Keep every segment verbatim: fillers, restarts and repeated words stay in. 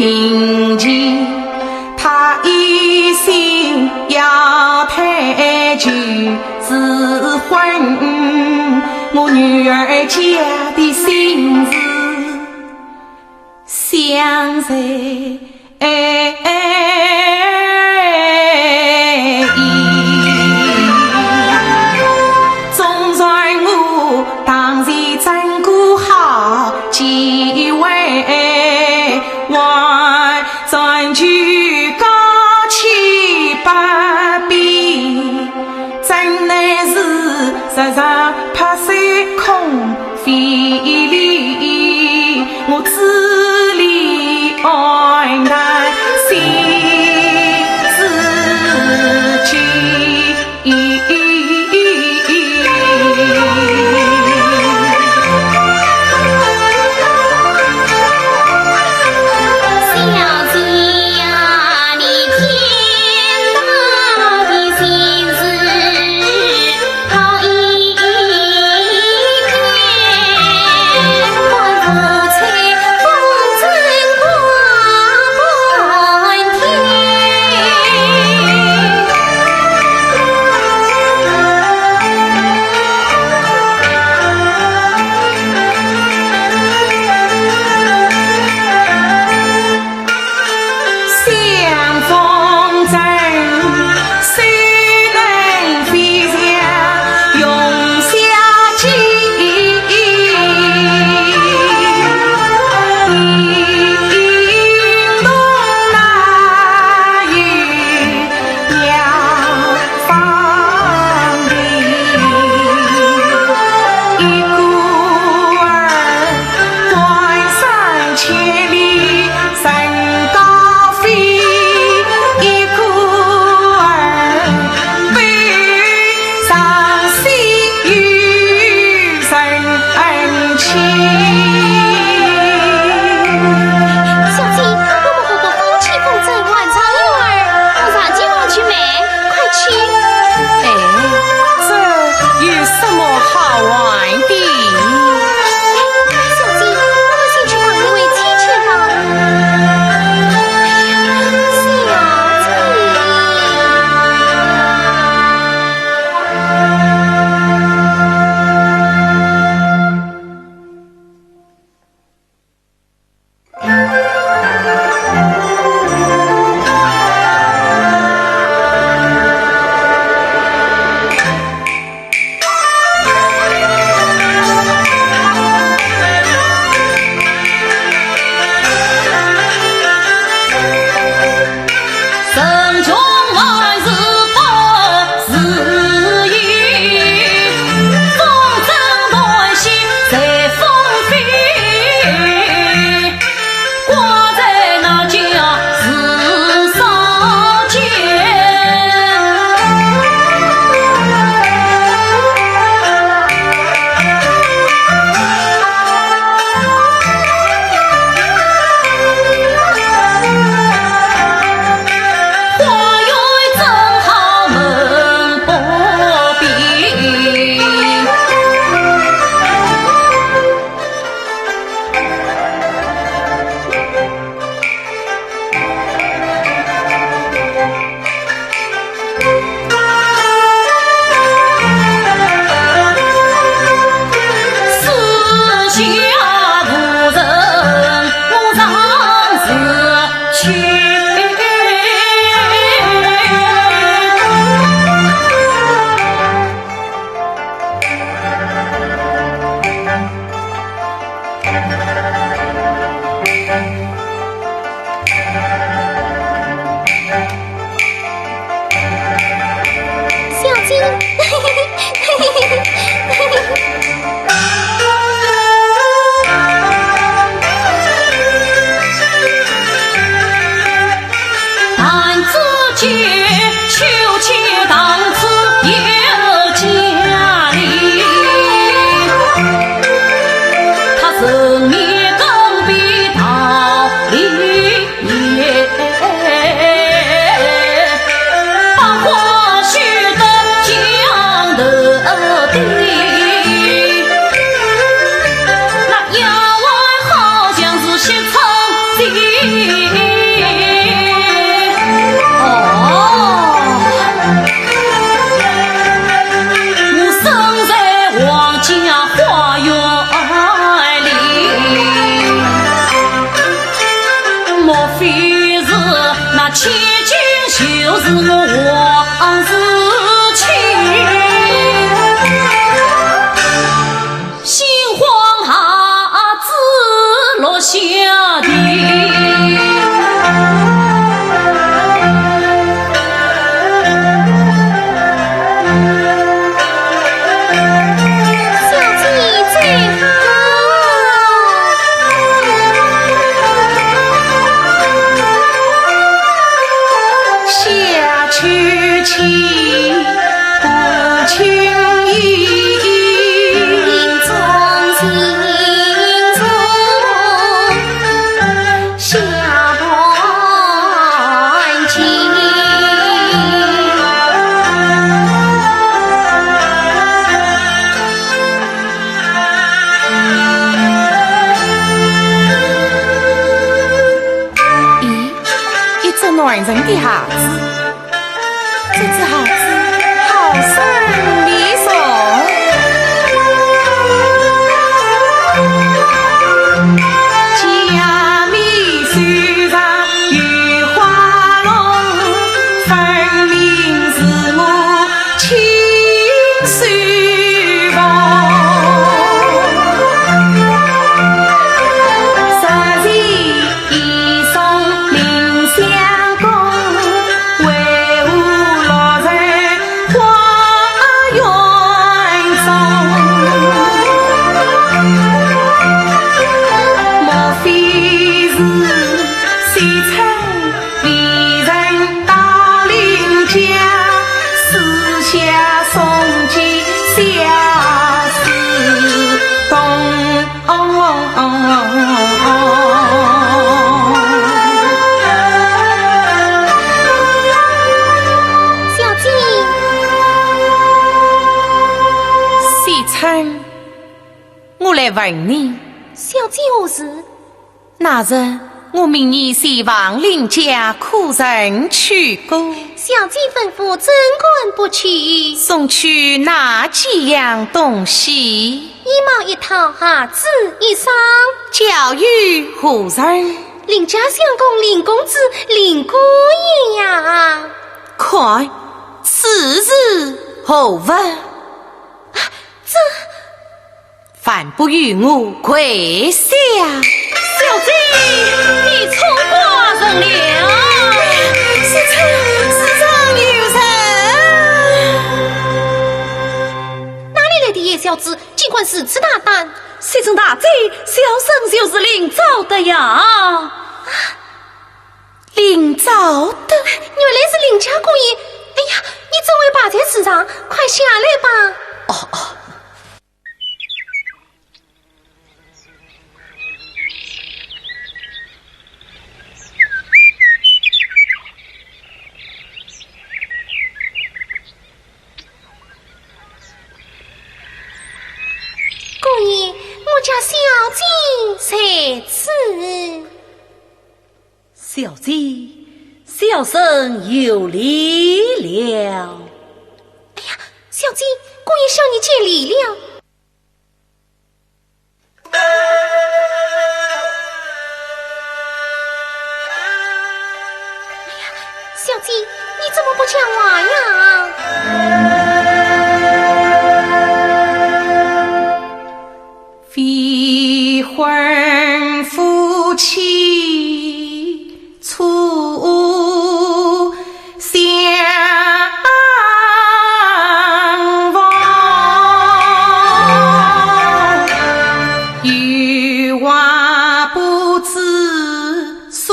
心急，他一心要退去自婚，我女儿家的心事想在 纵然我当时争过好几回，还转去告起不比，怎奈是时常拍手空 费力，我只理暗叹心自己。小姐呀，你天大的心事 相逢怎，谁能飞翔？用小姐一动那一 要放的一个儿，断山千里人高飞，一个儿，悲伤心有人亲。小姐，我们何必放弃风筝，换上牛儿，我上街望去卖。 快去。哎，这有什么好玩的？哎，小姐，我们先去讨一位亲戚吧。哎呀，小姐。 人穷万事不如意，风筝断线随风飞，挂在那家树梢间。 花园正好门不闭。 小姐。 弹指间，秋千荡至有家里，他人面更比桃李。百花羞得江头低，那丫鬟好像是雪中飞。莫非是那千金就是我王思清？心慌孩子落下地。小姐最好。下去请不轻移。心中心中 下半径。咦，一只男人的鞋子。 这只鞋子好生面熟。假面手上有花龙，分明是我亲手缝。十全 一双林相公，为何落在花园中？莫非是西城离人到林家，四下送寄相思痛？ 小姐。西城，我来问你。小姐何事？那日我命你前往林家，可曾去过？小姐吩咐，怎敢不去？送去哪几样东西？ 衣帽一套，鞋子一双。交与何人？林家相公林公子，林姑爷呀。看，此事何物？啊，这……还不与我跪下！小姐，你错怪人了。是臣，是臣有罪。哪里来的野小子， 竟敢如此大胆！西城大姐，小生就是林昭德呀。啊，林昭德？原来是林家姑爷。哎呀，你怎会爬在树上？快下来吧。哦，哦。 姑爷，我家小姐在此。小姐，小生有礼了。哎呀，小姐，姑爷向你见礼了。 哎呀，小姐，你怎么不讲话呀？未婚夫妻 初相逢，有话不知诉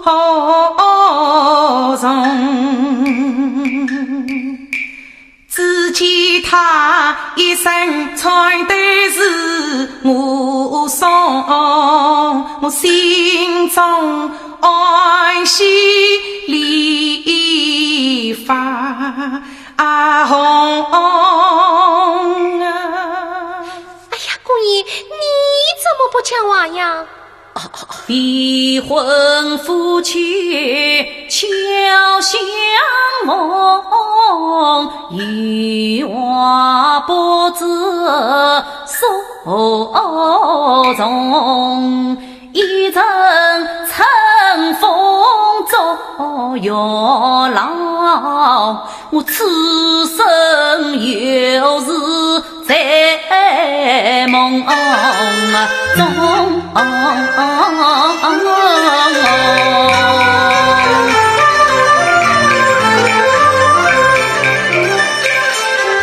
何从。 只见他一身穿得是我送，我心中欢喜梨花红啊。哎呀，姑爷，你怎么不讲话呀？ 未婚夫妻巧相逢，有话不知所从。一人月老，我此生又是在梦中。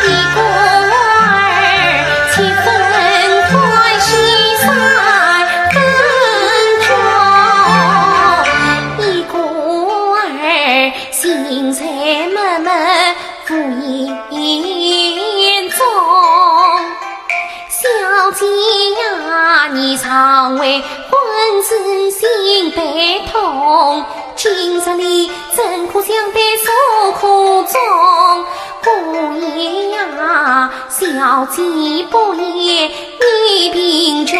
一个儿七分欢喜三分痛，一个儿心碎闷闷无言中。小姐呀，你常为官司心悲痛，今日里怎可相对诉苦衷？姑爷呀，小姐不言你贫穷，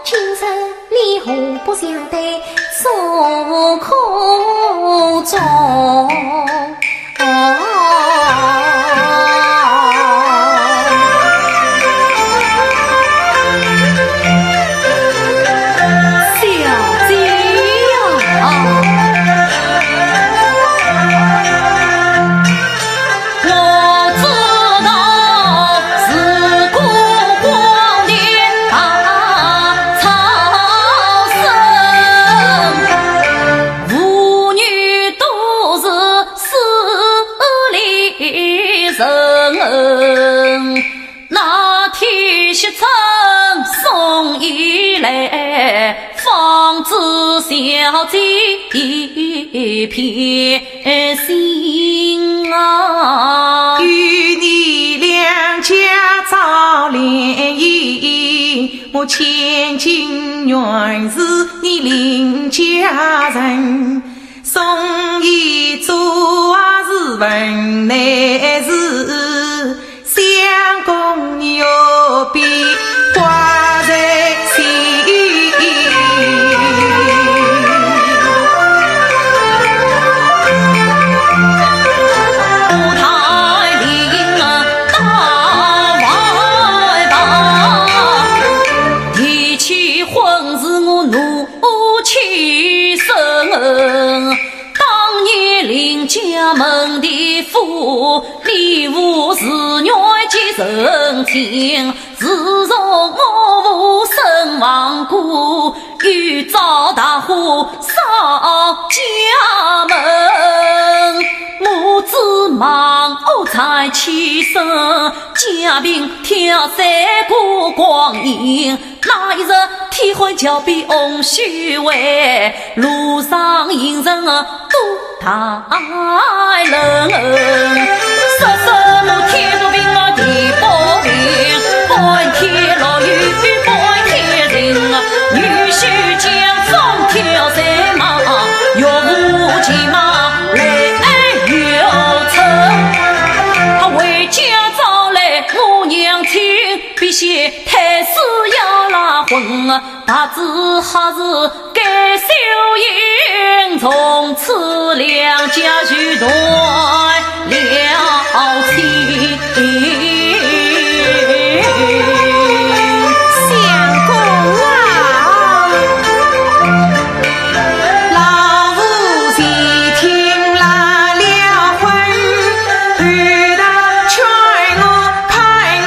今日里何不相对诉苦衷？小姐呀，我知道是孤光的大草生，父女都是势利人。 那天惜春送衣来，方知小姐一片心啊。与你两家早联姻，我千金原是你林家人。 送衣做鞋是份内事，相公你何必挂在心。五台林啊，大外房，提起婚事我怒 气生。当年林家门第府，你父自愿结成亲，自从我父身亡故，又遭大火烧家门。母子亡后才起身，家贫挑三过光阴。 那一日，天寒桥边红须为，路上行人啊，多大人。说什么天不平啊，地不平，半天老雨半天淋啊，女婿将风挑水马，岳父骑马来又乘。他回家早来我娘亲，必先 太师要拉婚，白纸黑字盖秀英，从此两家就断了亲。相公啊，老夫前听拉了婚，后头劝我 攀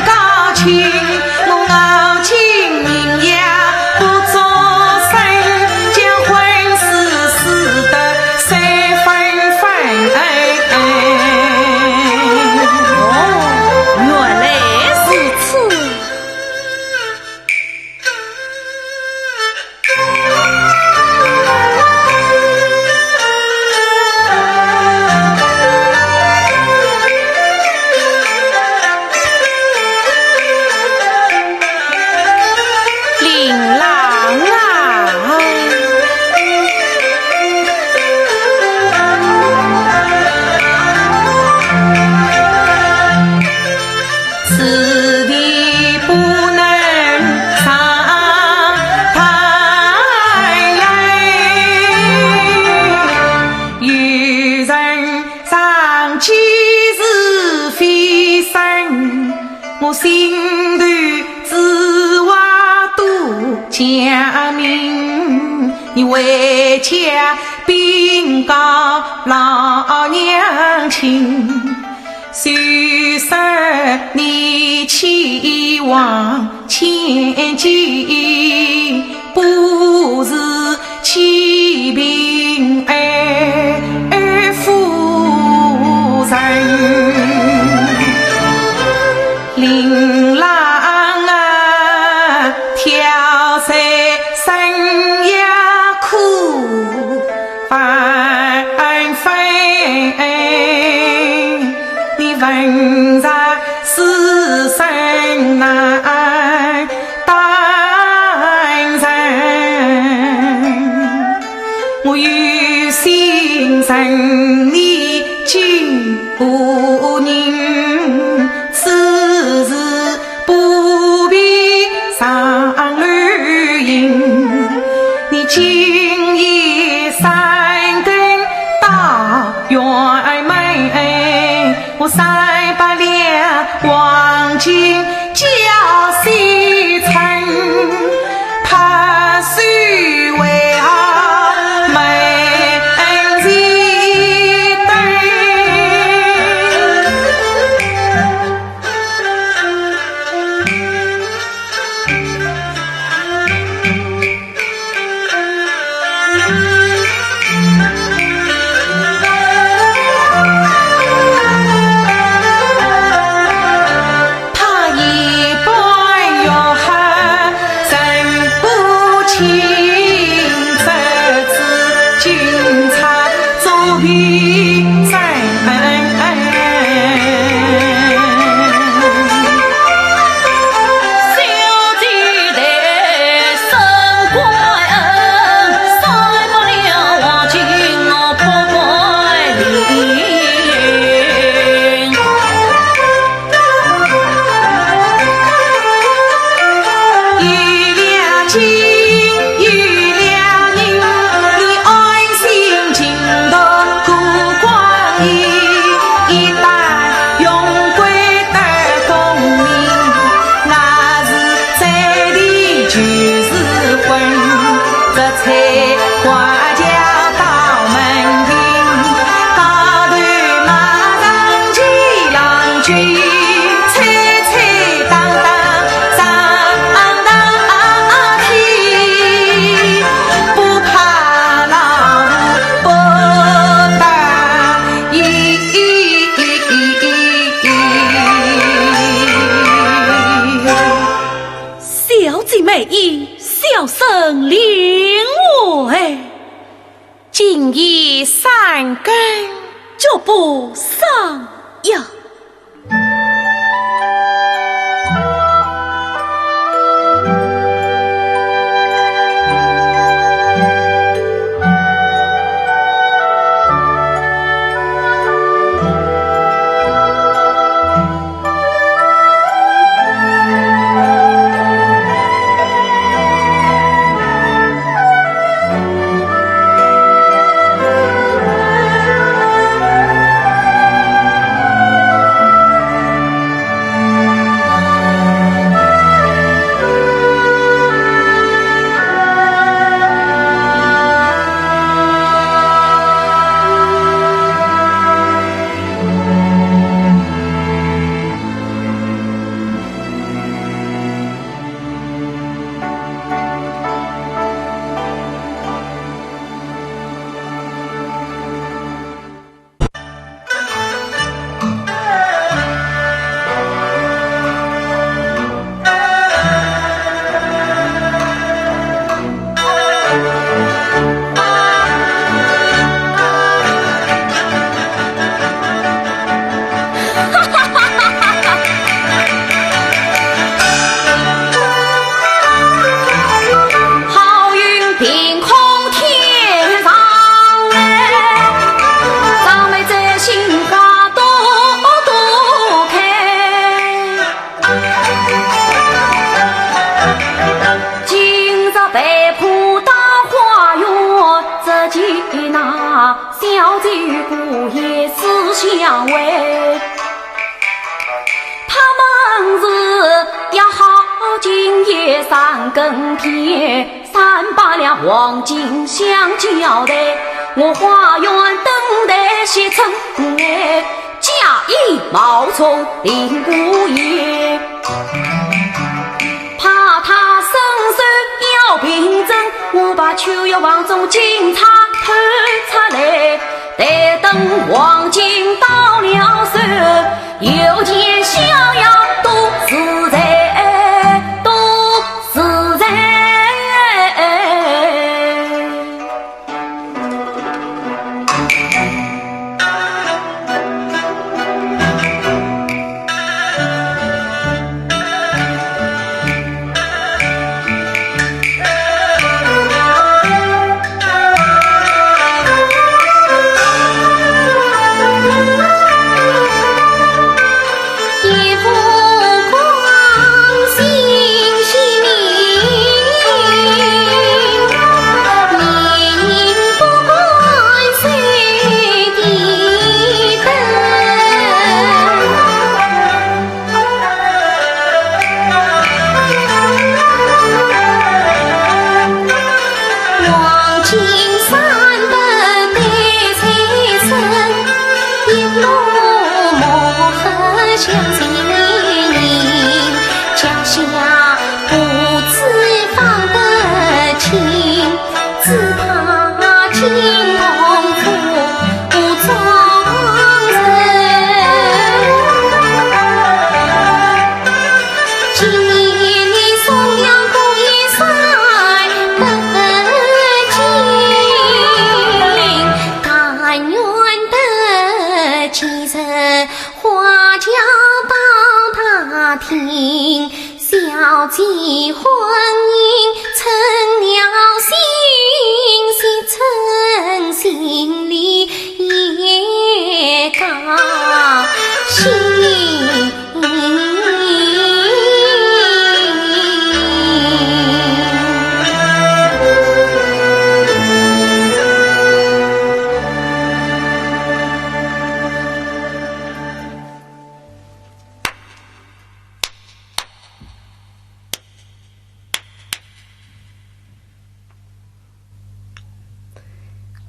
高亲，我熬尽命也不作声，将婚事撕得碎纷纷。哦，原你回家禀告老娘亲，虽说你去往千金，不是欺贫爱富人。 令郎啊，挑水生也苦，万分你问着世人难担当。我有心成你金 夫人，此事不必上楼行。你今夜三更到辕门，我三百两黄金交西城， 怕是为何门前等。他一般又好，人不清，这次警察做凭证。 有了金，有了银，你安心进到故宫里，一旦荣归得功名，那是再立就是昏。这才 花轿到门庭，高头马上骑上去，吹吹打打上堂去，不怕老虎不打一。 小姐美意，小生领会。今夜三更，绝不上呀。好运凭空天上来，张眉摘心花朵朵开。 今日陪客到花园，只见那小姐姑爷四相会。他们是约好今夜三更天，三百两黄金镶交代，我花园登台谢春来，假意冒充林姑爷，怕他伸手要凭证，我把秋月房中金钗偷出来，待等黄金到了手， 又见逍遥多自在，多自在。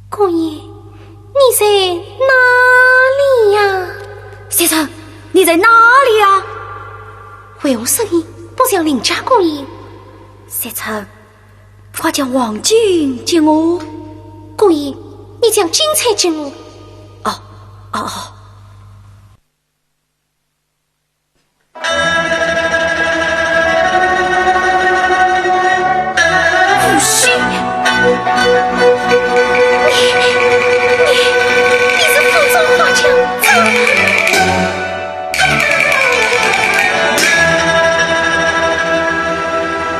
姑爷，你在哪里呀？小春，你在哪里呀？为何声音不像林家姑爷？小春，快将黄金给我。姑爷，你将金钗给我。哦，哦，哦。 不许！你，你，你是府中花家，张，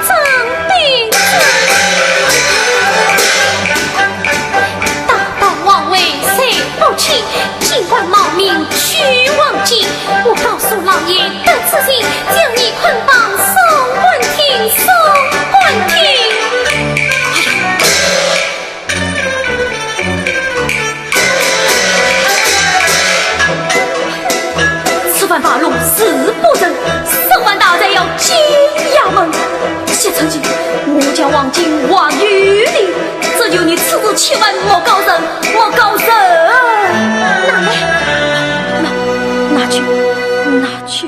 张鼎。大道王位谁不弃？ 尽管冒名取黄金，我告诉老爷得此信，将你捆绑送官厅，送官厅。此番发落是不成，送还大人要进衙门。 谢春姐，我将黄金还与你，只求你此事千万莫告人，莫告人。拿来，拿，拿去，拿去。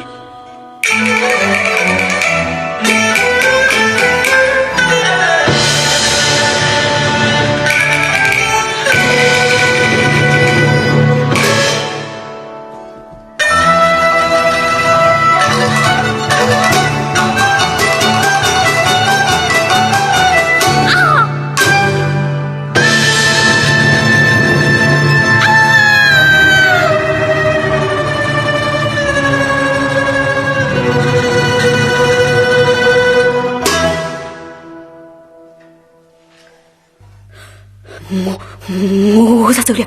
我，我若走了，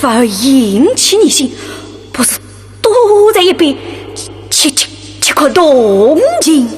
反而引起疑心，不如躲在一边，且，且，且看动静。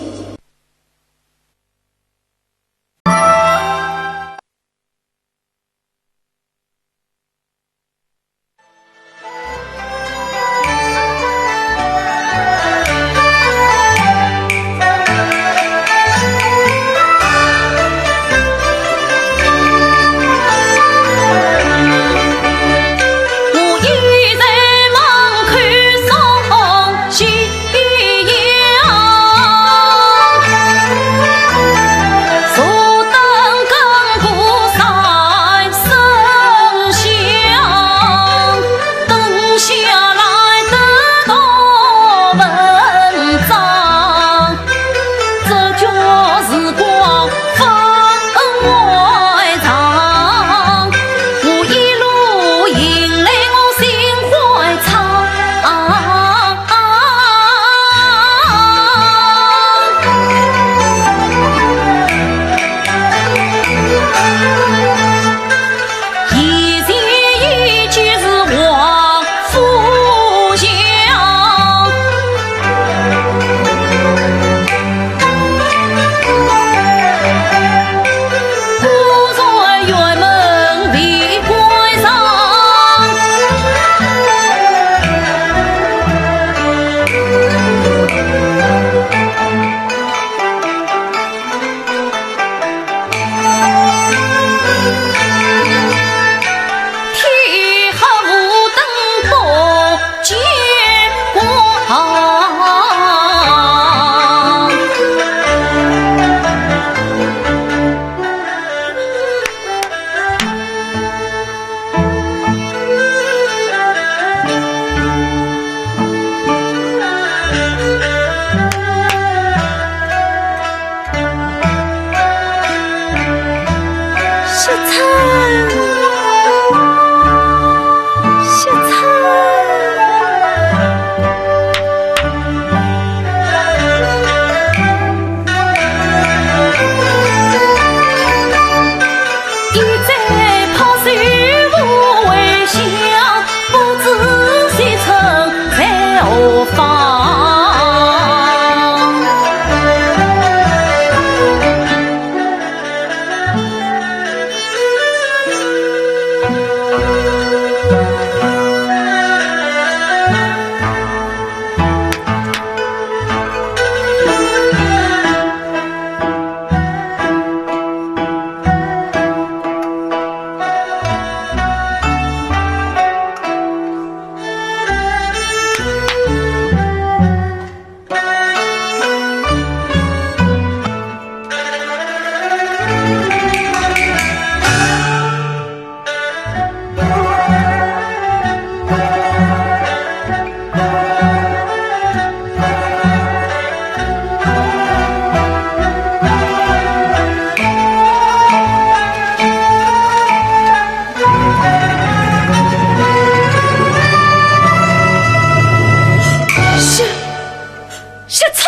春，惜春。现在怕是无回响，不知惜春在何方。惜，惜春。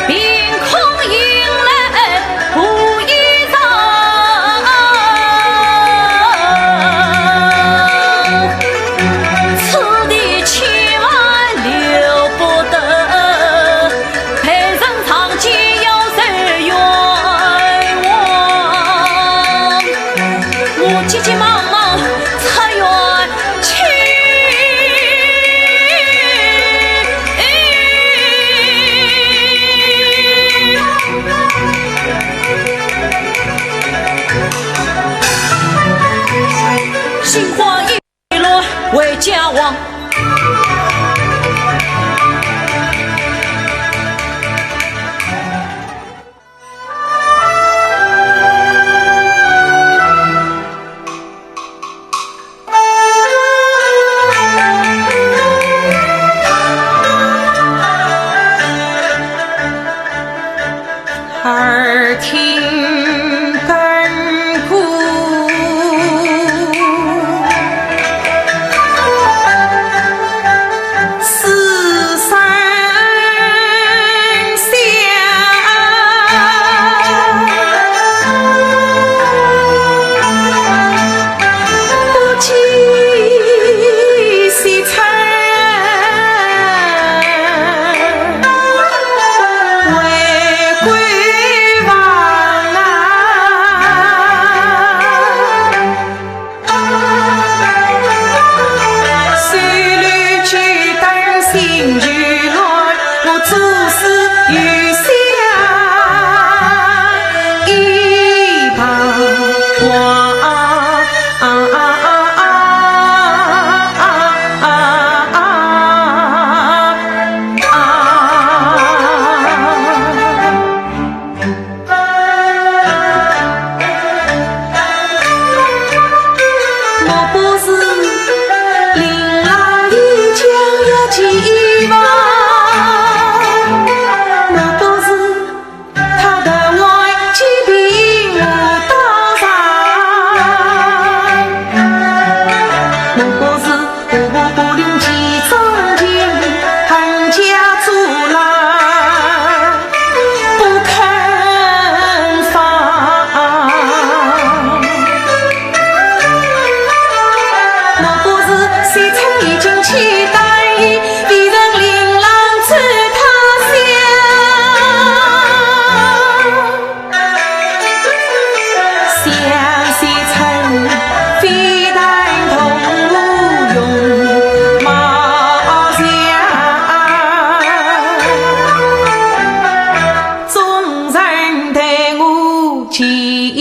凭空引来无衣裳，此地千万留不得，陪人长期要受冤枉。我急急忙忙出远去。 心花意乱为家亡。 耳听根骨似山响。 不及惜春回归房啊。 手里举灯心又乱，我做事又想一旁望。莫不是令郎已将要寄房？莫不是他的外寄凭我到上？莫不是 我不领其中情，横加阻拦不肯放。我不是惜春已经去单意，未曾令郎知他乡。 相惜春非但同路容貌像，众人待我极 一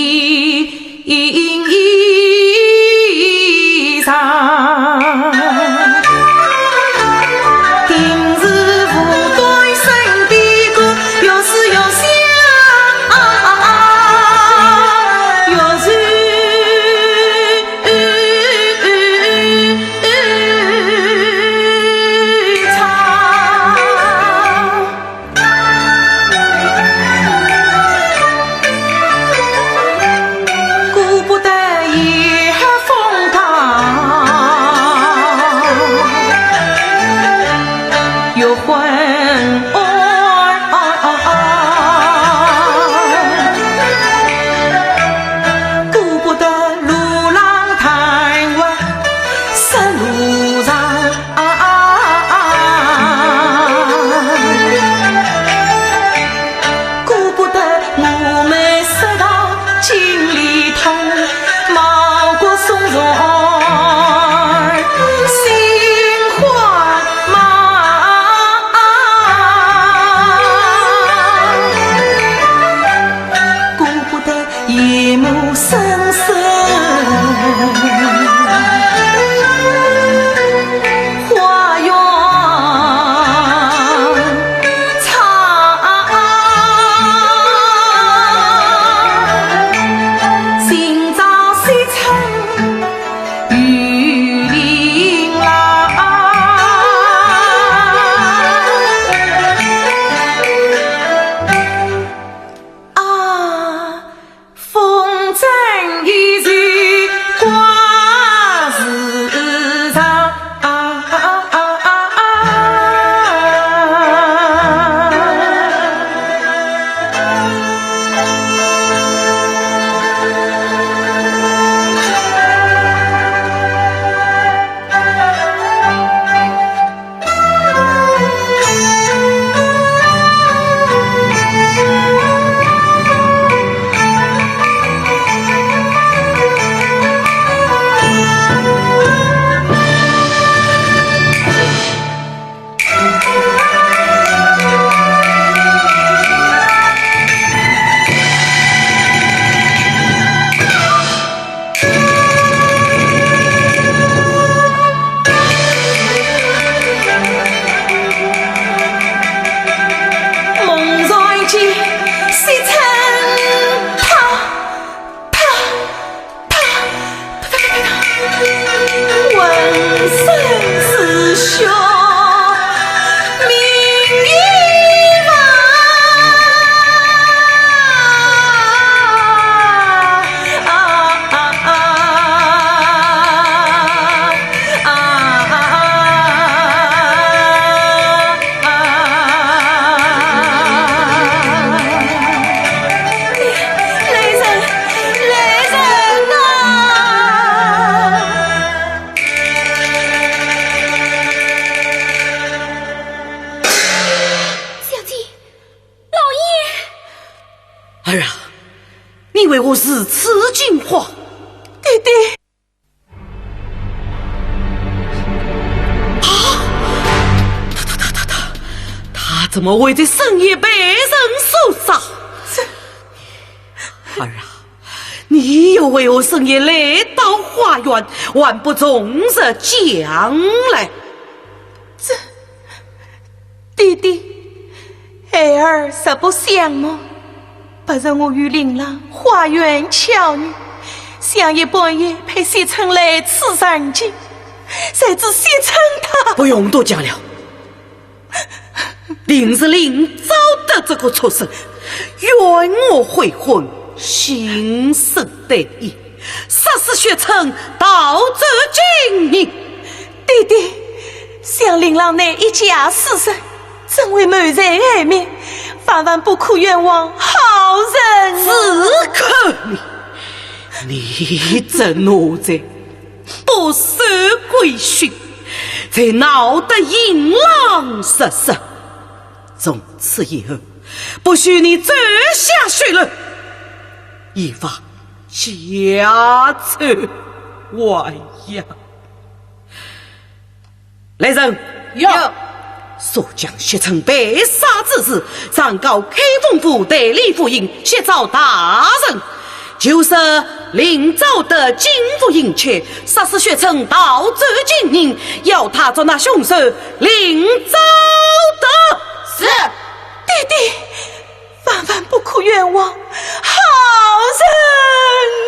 顾不得夜风高，月昏暗。顾不得路浪贪玩， 山路上，顾不得我们说到经理通，毛骨悚然，心慌忙。顾不得 夜幕深深，花园长，今朝西村雨淋啦。 啊，风筝依旧挂树上。猛然间，西村啪，啪，啪，啪，浑身是血，命已亡。 啊啊啊啊啊！来人，来人啊！小姐，老爷。儿啊，你为何如此惊慌？爹爹。 啊！他他他他他，他怎么会在深夜被人所杀？这……儿啊，你又为何深夜来到花园，还不从实讲来？这…… 爹爹，孩儿实不相瞒，不是我与令郎花言巧语，想夜半夜陪惜春来此山间，谁知惜春她……不用多讲了。林子林招得这个畜生，怨我悔婚，心生歹意，杀死惜春，逃走金银。 爹爹，想令郎乃一介书生，怎会谋财害命，万万不可冤枉好人啊！只可你，你这奴才，不守规矩，才闹得淫浪十室。从此以后，不许你走下去了。以防家丑外扬。 来人！有。速将惜春被杀之事，上告开封府代理府尹，悉招大人。就是令昭德进府迎娶，杀死薛春，盗走金印，要他捉拿凶手令昭德。是。爹爹，万万不可冤枉好人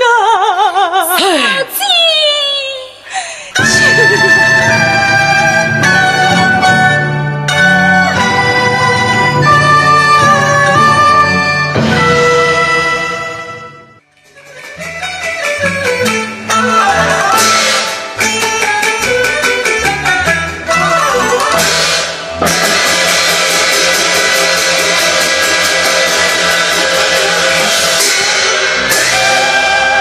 啊！是。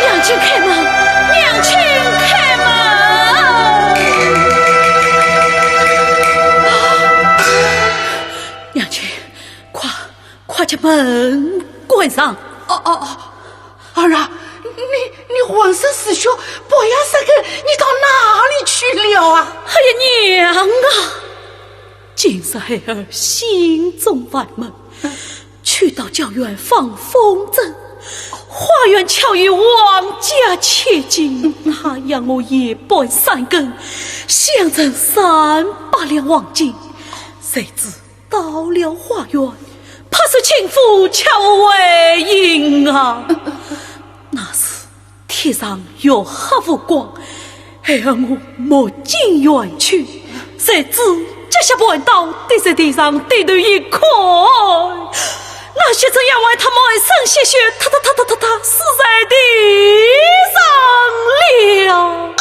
娘亲开门，娘亲开门！娘亲，快，快将门关上！哦，哦，哦。 儿啊，你，你浑身是血，白牙杀根，你到哪里去了啊？哎呀，娘啊！今日孩儿心中烦闷，去到郊县访风筝，花园巧遇王家千金，她要我夜半三更，相赠三百两黄金，谁知 到了花园，怕是亲夫却无回音啊。那时天上月黑无光，孩儿我没进园去，谁知脚下绊倒，跌在地上，低头一看，那薛春杨为他满身鲜血，他，他，他，他，他，他死在地上了。哎呀！ 儿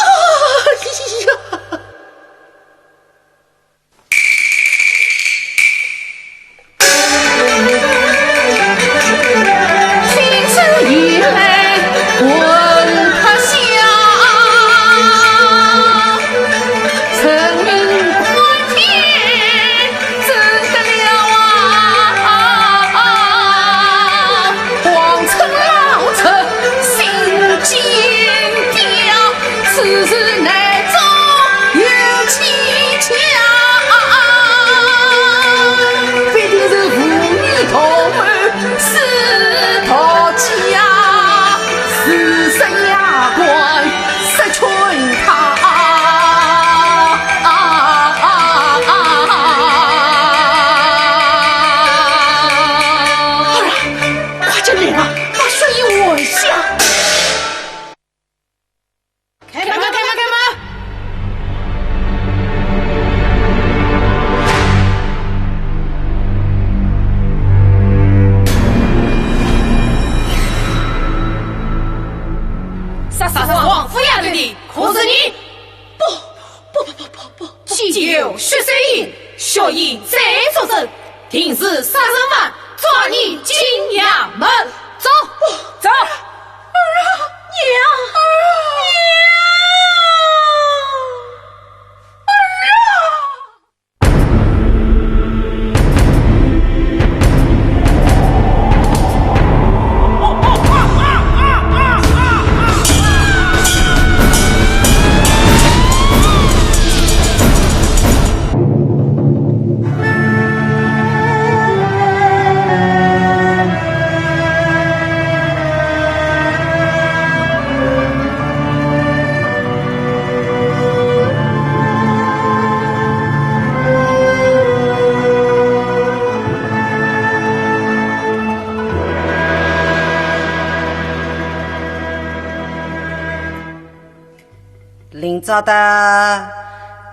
啊，快进来啊，把薛姨问下。 开门，开门，开门！杀，杀，杀王府丫头的，可是你？不，不，不，不，不，不，不。既有薛雪英，薛姨在作证，定是杀人犯，抓你进衙门。走，走。 儿啊，娘，儿啊，娘，儿啊！ 林昭德，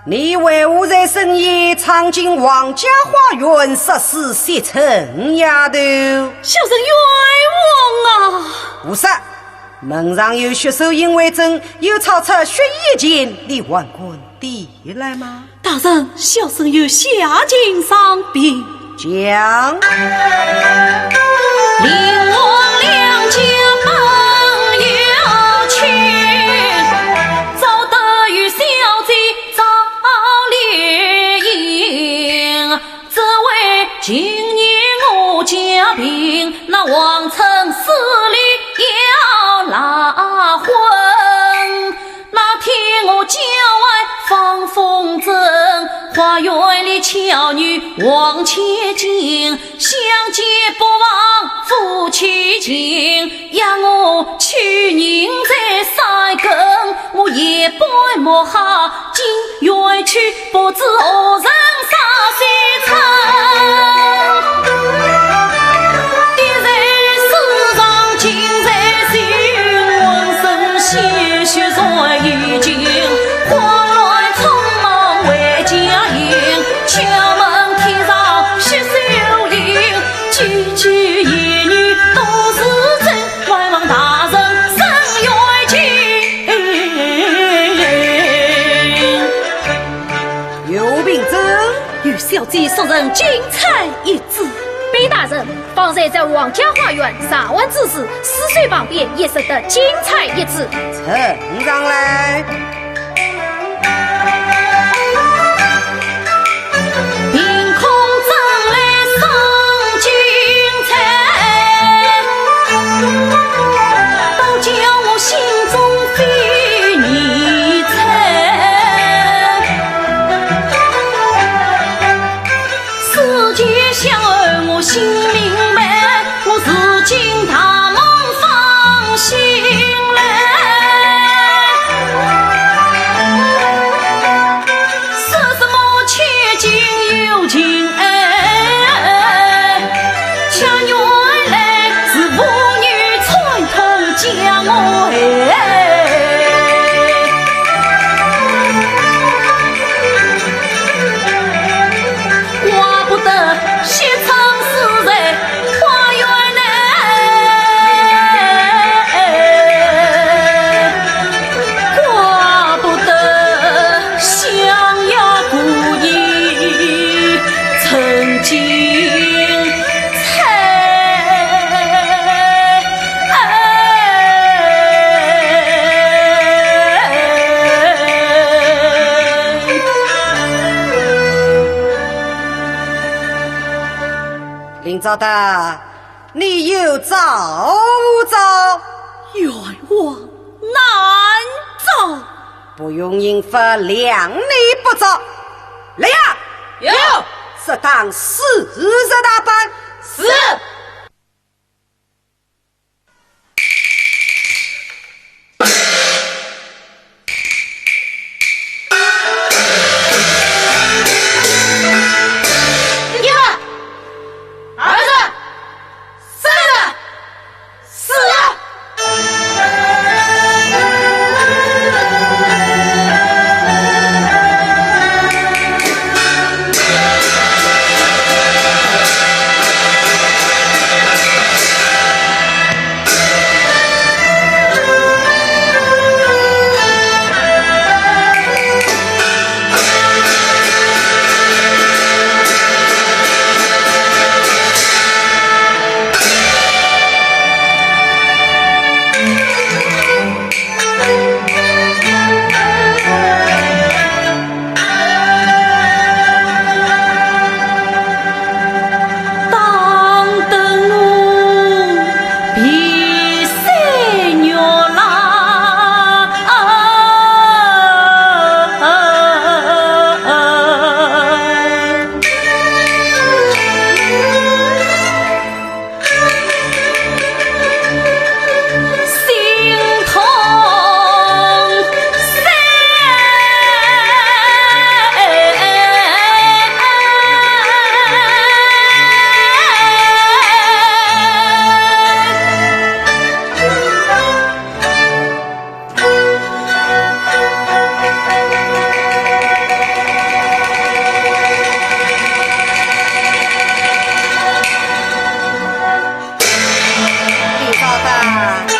你为何在深夜闯进王家花园，杀死薛春丫头？小人冤枉啊！胡说！门上有薛雪英为证，又抄出薛姨一件，你还敢抵赖吗？ 大人，小生有下情上禀。讲。林王两家本有亲，赵德与小姐赵丽英，只为今年我家贫，那王春势利要赖婚。 那天我郊外放风筝，花园里巧遇望千金，相见不忘夫妻情。呀，我去年在山根，我夜半摸黑进园去，不知何人写信。 有病症，与小姐说声金钗一子。禀大人， 方才在王家花园查问之时，尸首旁边也拾得金钗一子。呈上来。凭空争来双金钗，都叫我心中飞疑猜。 世间相安我心明白，我如今大梦方醒来。说什么千金有情爱，却原来是妇女串通将我害。 怪不得雪藏死在花园内，怪不得相爷故意曾经猜。 林昭德，你有招无招？冤枉难招。不用刑罚，谅你不招。来呀！有。适当四十大板。是。 一个，二个，三个，四个。林昭德，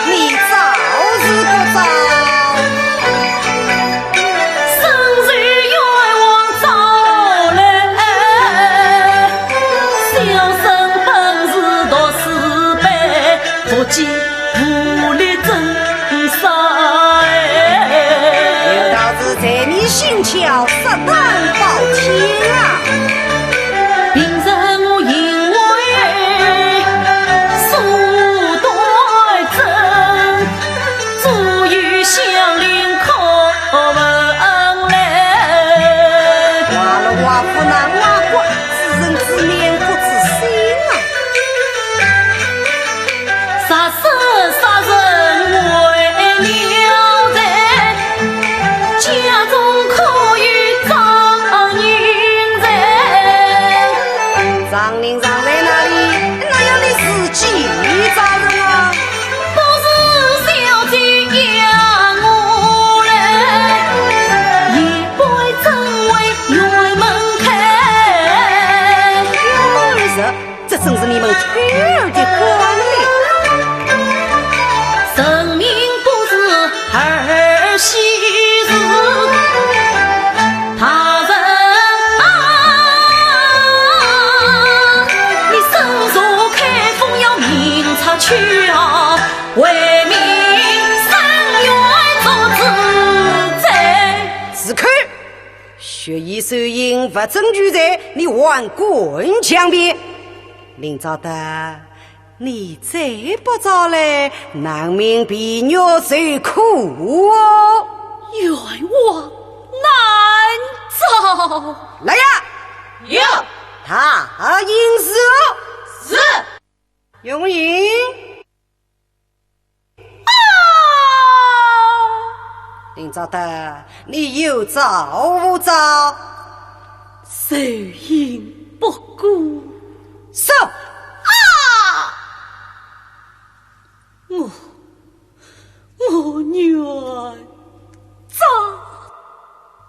你招是不招？有道是财迷心窍，色胆包天啊！话了话勿能话过，只可有丈人在？丈人常在哪里？那要你自己找人啊。不是小姐让我来，一杯斟为园门开。这正是你们推儿的官呢。人命不是儿戏事，大人啊，你身若开封要明察去啊，为民伸冤做主宰。住口！ 血雨手印，物证俱在，你还敢强辩？林昭德，你再不招来，难免被虐受苦哦。冤枉难招。来呀！有。答应是哦。是。 容易。啊！林昭德，你有招无招？受印不过。说。啊！我，我愿招。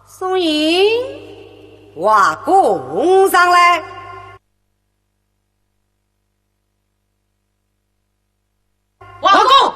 宋英，画供上来。 王公。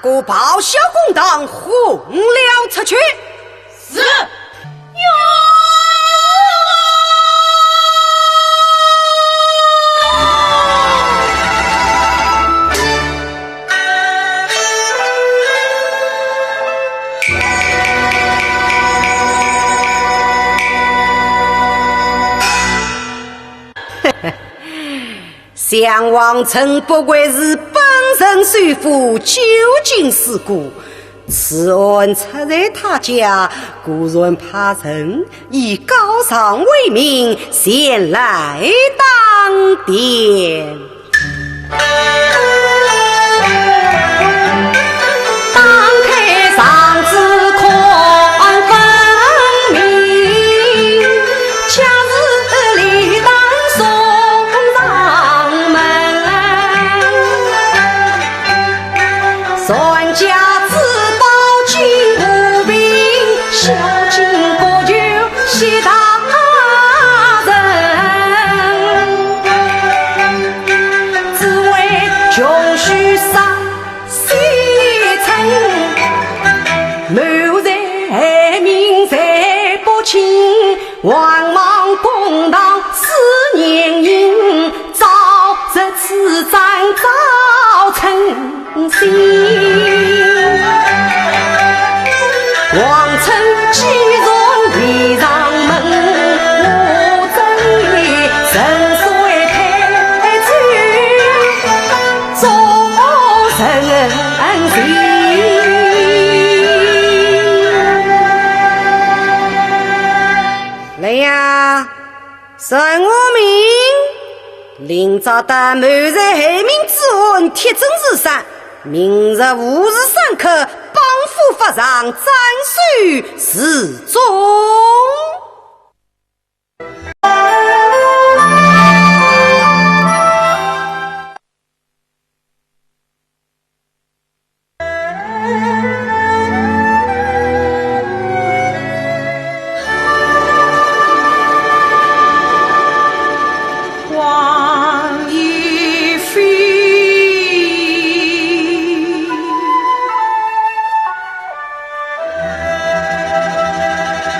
个报销公堂，轰了出去。是。想王琛不愧是本城首富，究竟是个，此案出在他家，果然派人以告状为名前来当店。 打开状纸看分明，假使理当送上门，传家之宝金无病，孝敬国舅谢大人。只为穷书生 西城，谋财害命财不轻，王莽公堂思年影，朝着此章早成心。王琛既然未上门，我这里顺水推舟， 做人情。来呀，算我命，今朝的谋财害命之案铁证如山，明日午时三刻，绑赴法场，斩首示众。 王亦飞，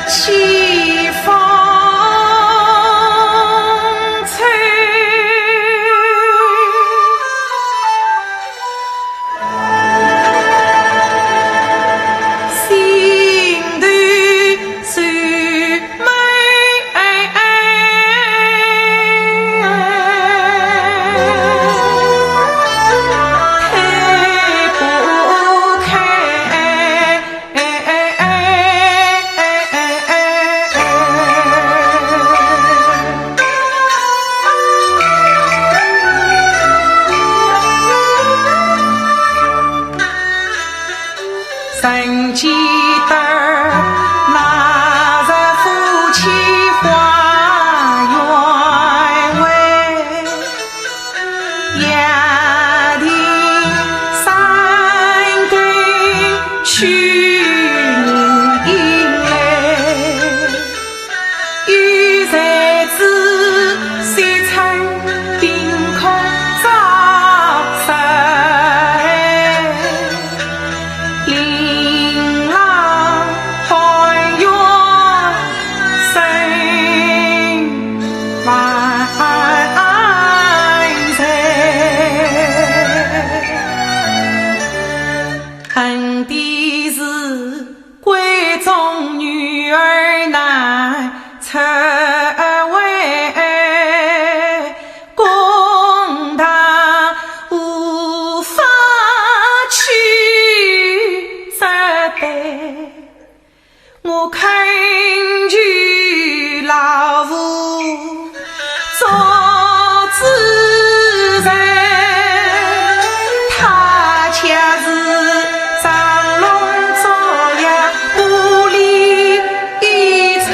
西风吹。 心头愁闷，推不开。 曾记得那日夫妻花园外， 夜听山歌曲音来，有才子西城凭空招手。 琳琅满园生万才，恨的是闺中女儿难 成为公堂无法去责备，我恳求老父做主人，他却是装聋作哑，不理 一切。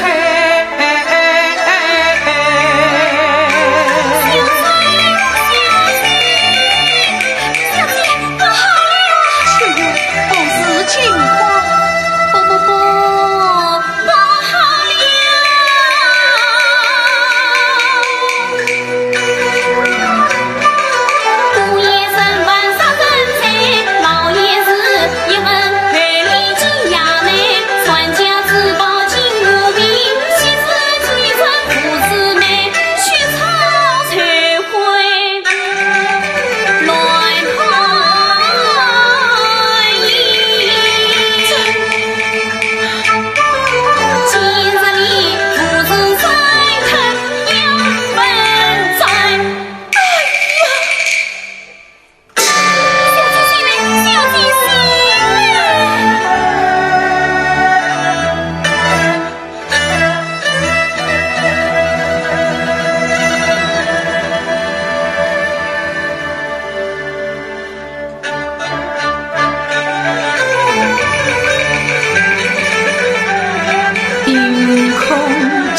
小姐，小姐，小姐，不好了！秋月，不是惊慌。不，不，不，不好了！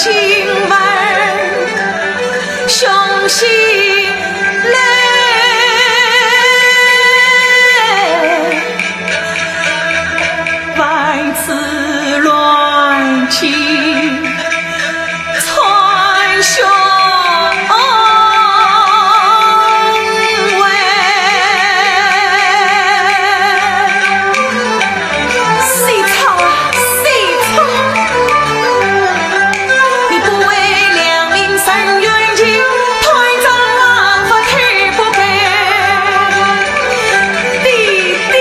今晚雄心来，万紫乱金穿胸围。谁唱啊？谁唱？ 你不为良民伸冤情，断肠万佛推不开。爹爹，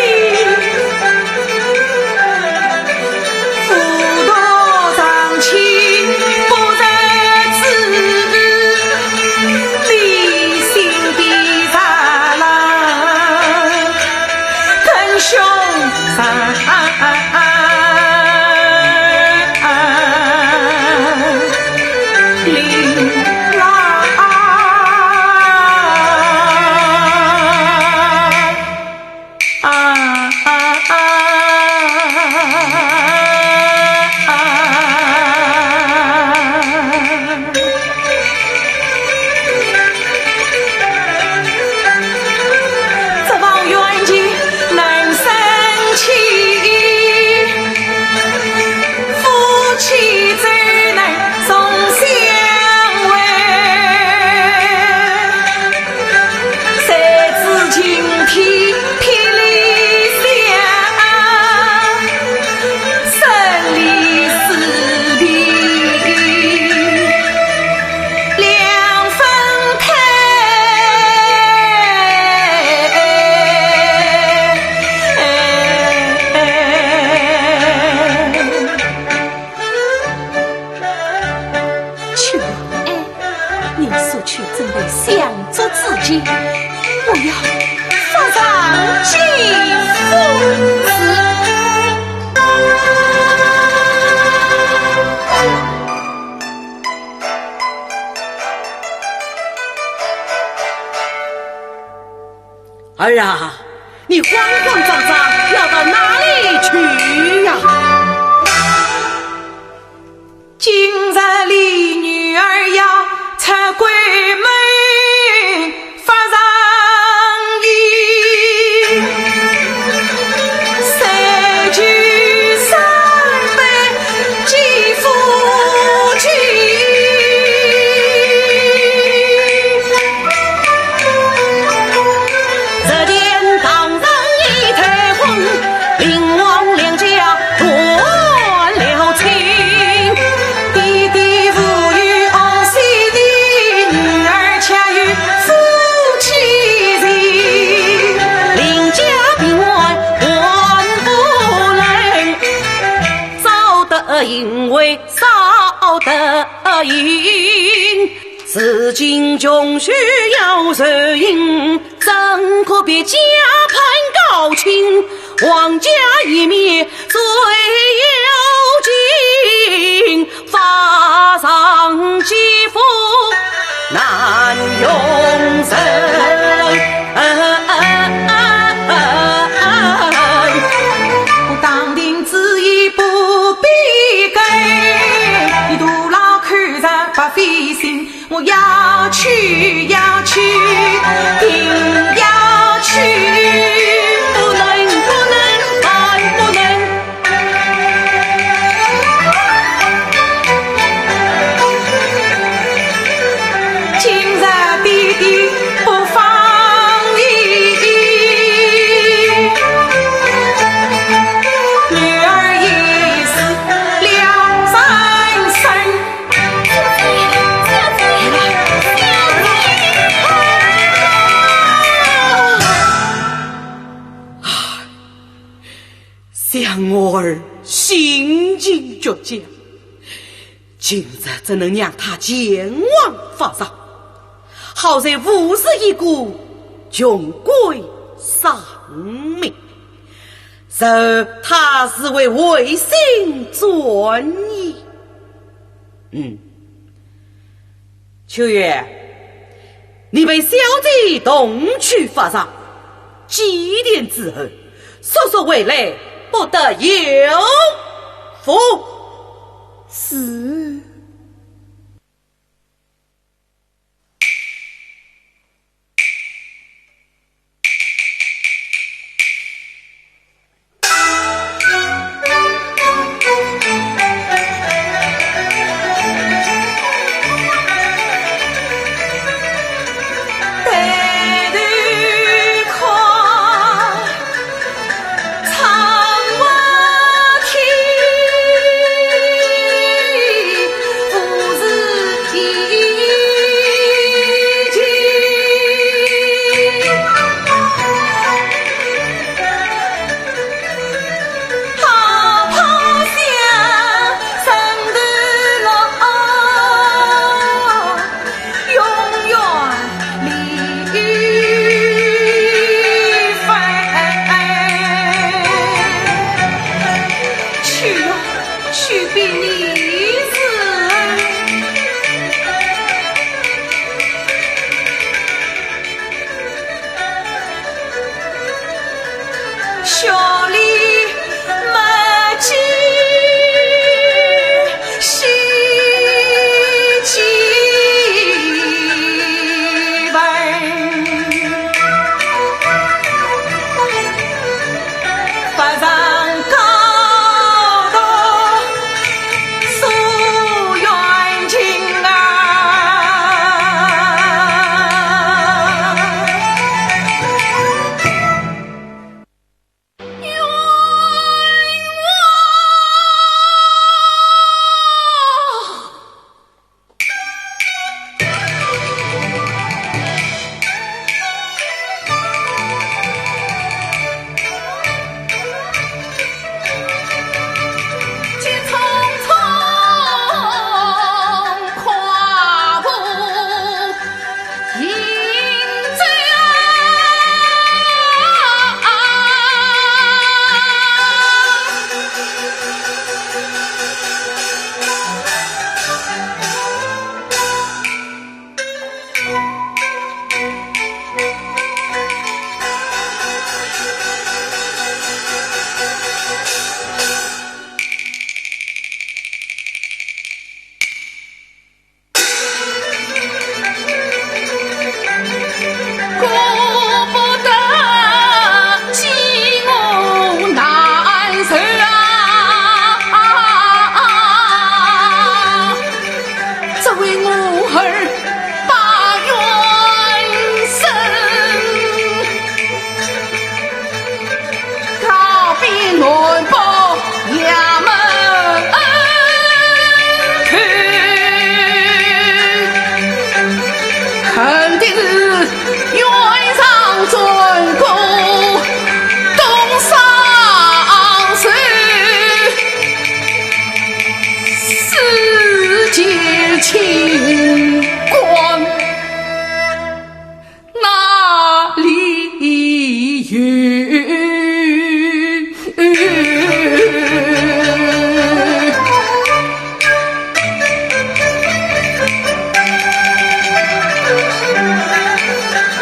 浮屠长青不得志，理性的杀人更凶残。 这方冤情难伸去，夫妻怎能重相会？谁知今天霹雳响，生离死别 两分开。秋月，哎，你速去准备香烛纸钱，我要发上金封。是。 儿啊，你慌慌张张要到哪里去呀？今日里女儿要出闺门， 发上言，三句三拜见夫君。日前堂上已退婚，林王两家 断了亲。爹爹无有儿媳的，女儿却有夫妻情。林家平安还不能，早得淫威少得淫。 如今穷须要受刑，怎可比家破告亲？王家颜面最要紧，发上金封难容忍。我当庭之言不必改，你徒劳口舌白费心。 我要去，要去，定要去，不能，不能，万不能。今日爹爹不放心，女儿也死了三生。 想我儿性情倔强，今日怎能让他前往法场？好在无事一顾，穷鬼丧命，受他是为违心转意。 嗯，秋月，你陪小姐同去法场，几天之后，速速回来，不得有误。是。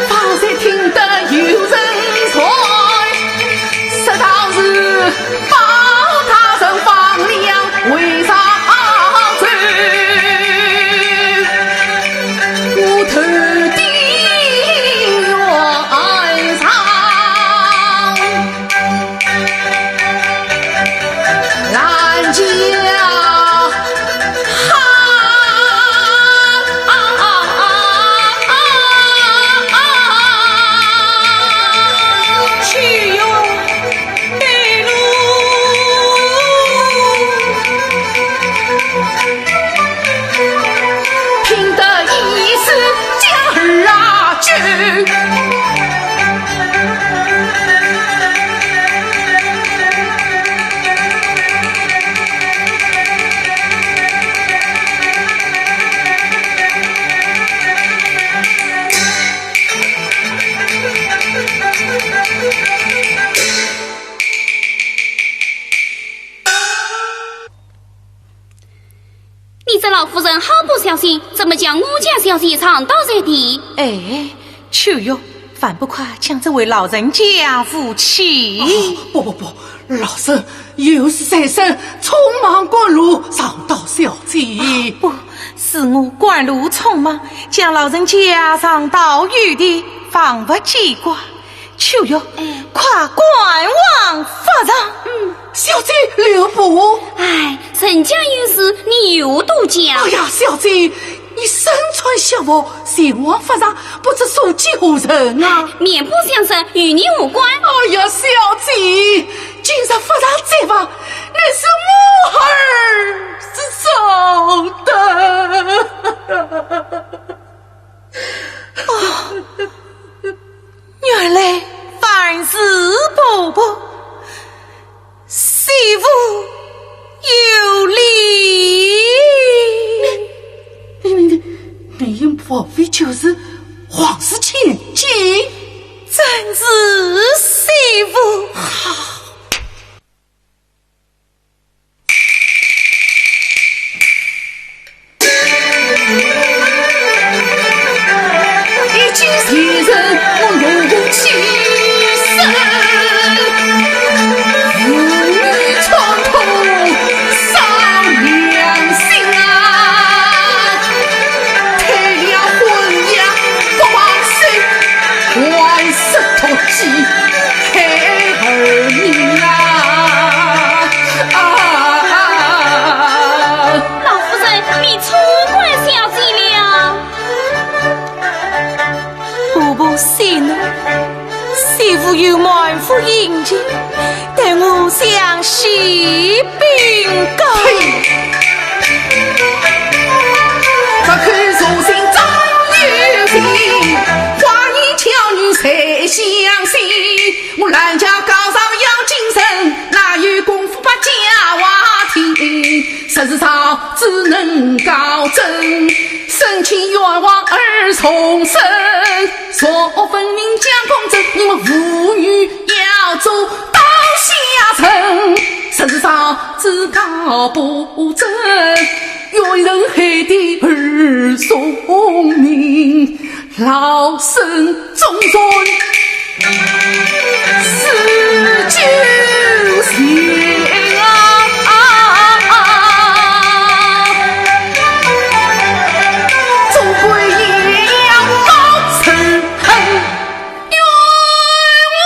方才听得有人传，说道是包大人放粮回上州，我头顶原上。 你这老妇人好不小心，怎么将我家小姐撞倒在地？哎，秋月，还不快将这位老人家扶起？哦，不不不，老身有事在身，匆忙赶路，撞倒小姐。哦，不，是我赶路匆忙，将老人家撞倒于地，方不见怪。 秋月，哎。快赶往法场。嗯。小姐留步。哎，人家有事，你又多讲。哎呀，小姐，你身穿孝服，前往法场，不知所见何人啊？哎，面不相识，与你无关。哎呀，小姐，今日法场祭拜，乃是我儿子做的。 哦，原来还是婆婆，媳妇有礼。你，你，你，你莫非就是皇室千金？正是媳妇。好。实是造纸能高枕，申请冤枉而重审。若分明将功折，你们妇女要做刀下人。实是造纸高不枕，冤人害得儿聪明。 老身忠臣，死就行啊！总归也要报仇恨冤枉。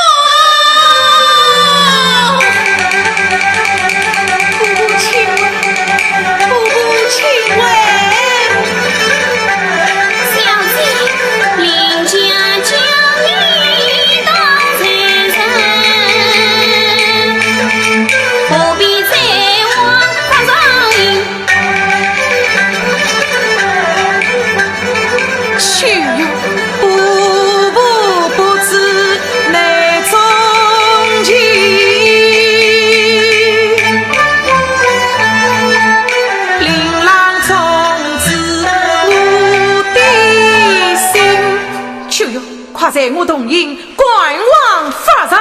不请问，不请问。 小姐，林家将你当罪人，何必再往法场行？去呀，步步不知内中情。 琳琅种子我的心。去哟，快随我同行，赶往法场。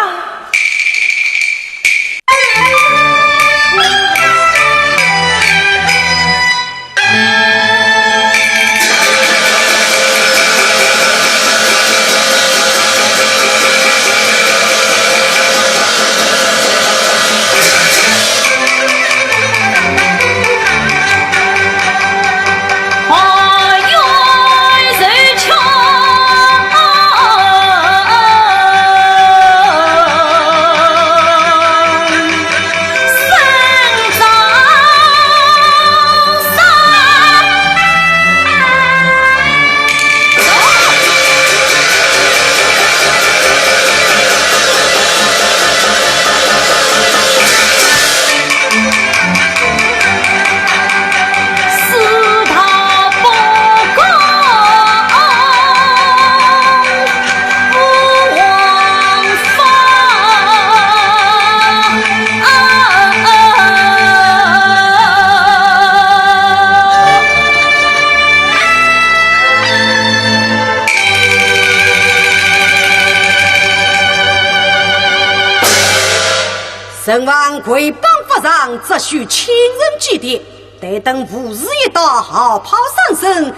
陈王跪拜法场，只许亲人祭奠，待等午时一到，号炮三声，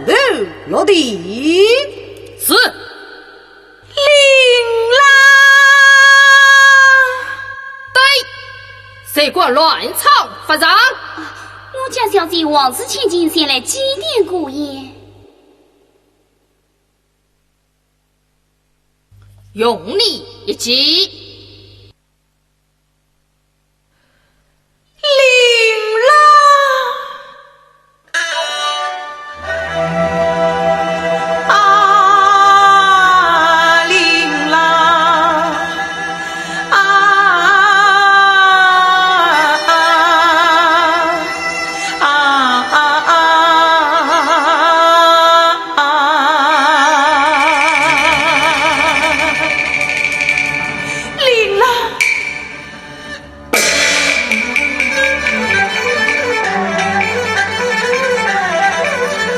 人头落地。是。 琳琅。对，谁敢乱闯法场？我家小姐王子千金前来祭奠姑爷。容你一祭。 琳琅。啊，琳琅。啊，啊，啊，啊，啊。琳琅。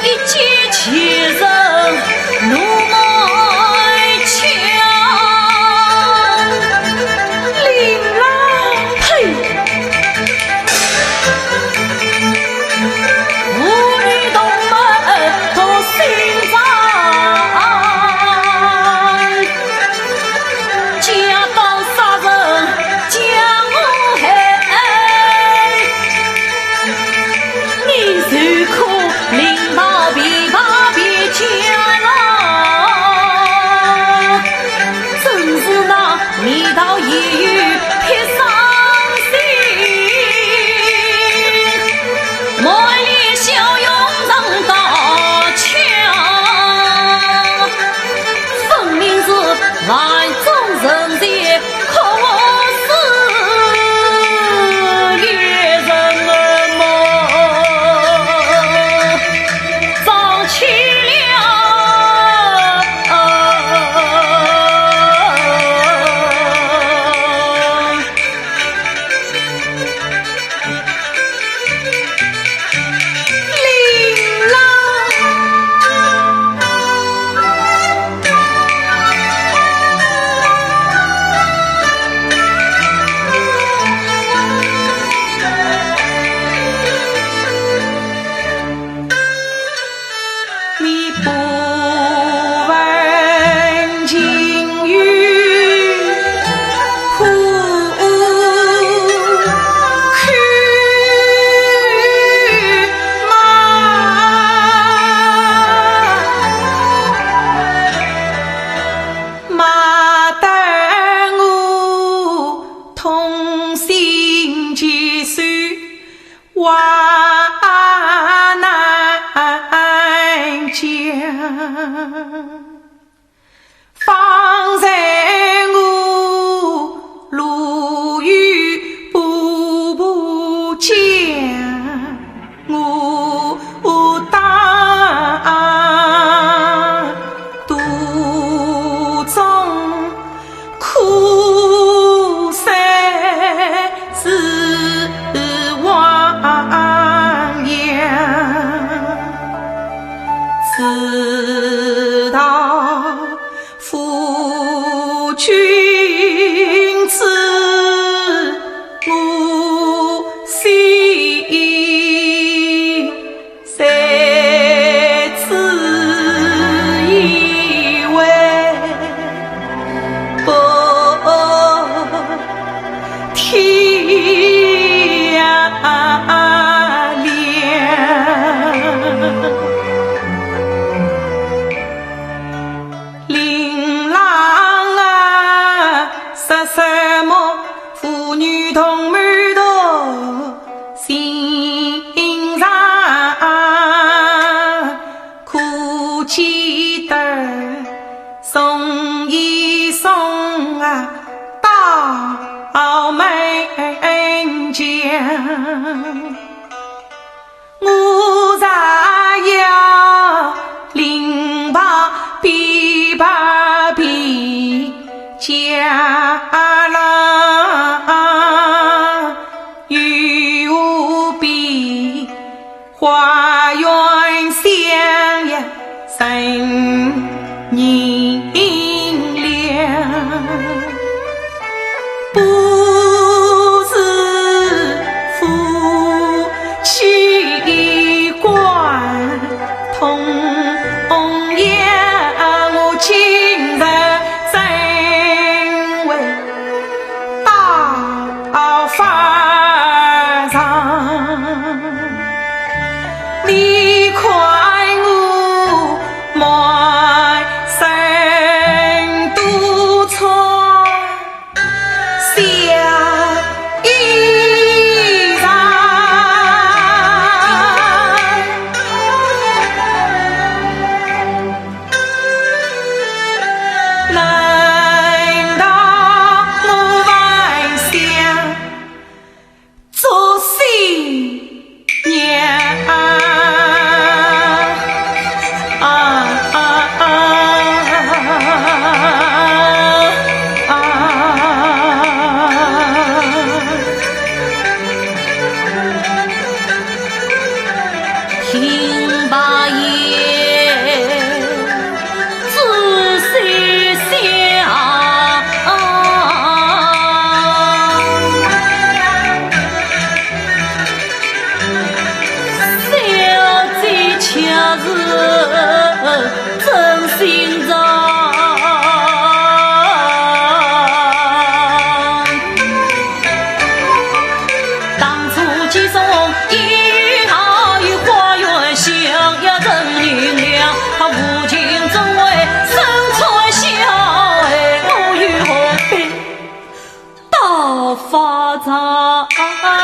一骑千人怒满腔。琳琅。呸！妇女同门不姓张。 家道杀人将我害，你受苦领到琵琶别家郎，真是那味道也有撇伤心。 满脸笑容上高腔，分明是万众人前哭死一人梦，撞起了。难讲。方才我路遇婆婆家，我当途中 苦水是汪洋，直到夫君知我心。 谁知以为不天良。令郎啊，说什么妇女同门同 心上可见得送一送啊，到门前。我若要另抱边抱边家郎， 又何必花园香也人人了。不是夫妻关同样，我今日怎会 到法场，你看我满身都穿小衣裳。 难道我还想做新娘？啊，啊，啊，啊。 听罢也仔细想，小姐却是真心肠。 当初寄送一号与花园香，也人人了，他无情总为生存笑，哎，我又何必到法场？啊，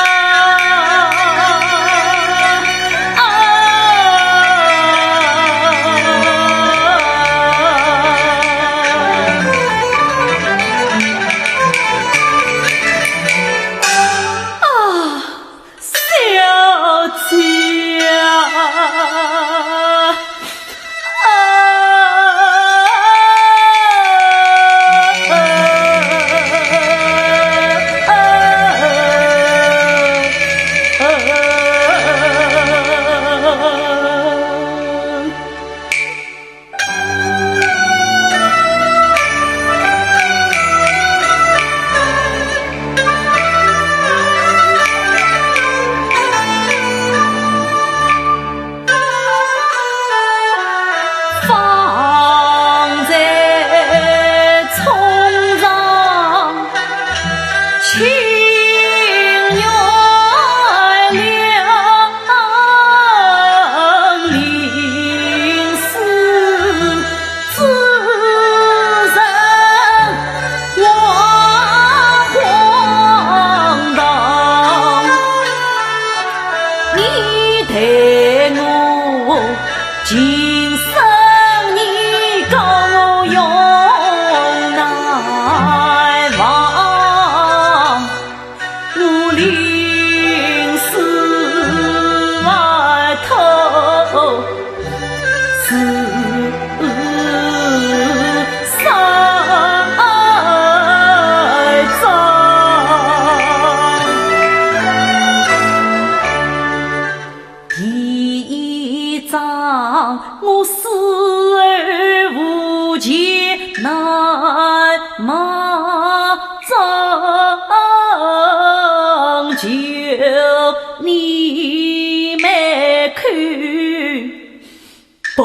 你待我情深，你教我永难忘。我临死外头是三章。 第一章，我死而无前难忘，张九你满口不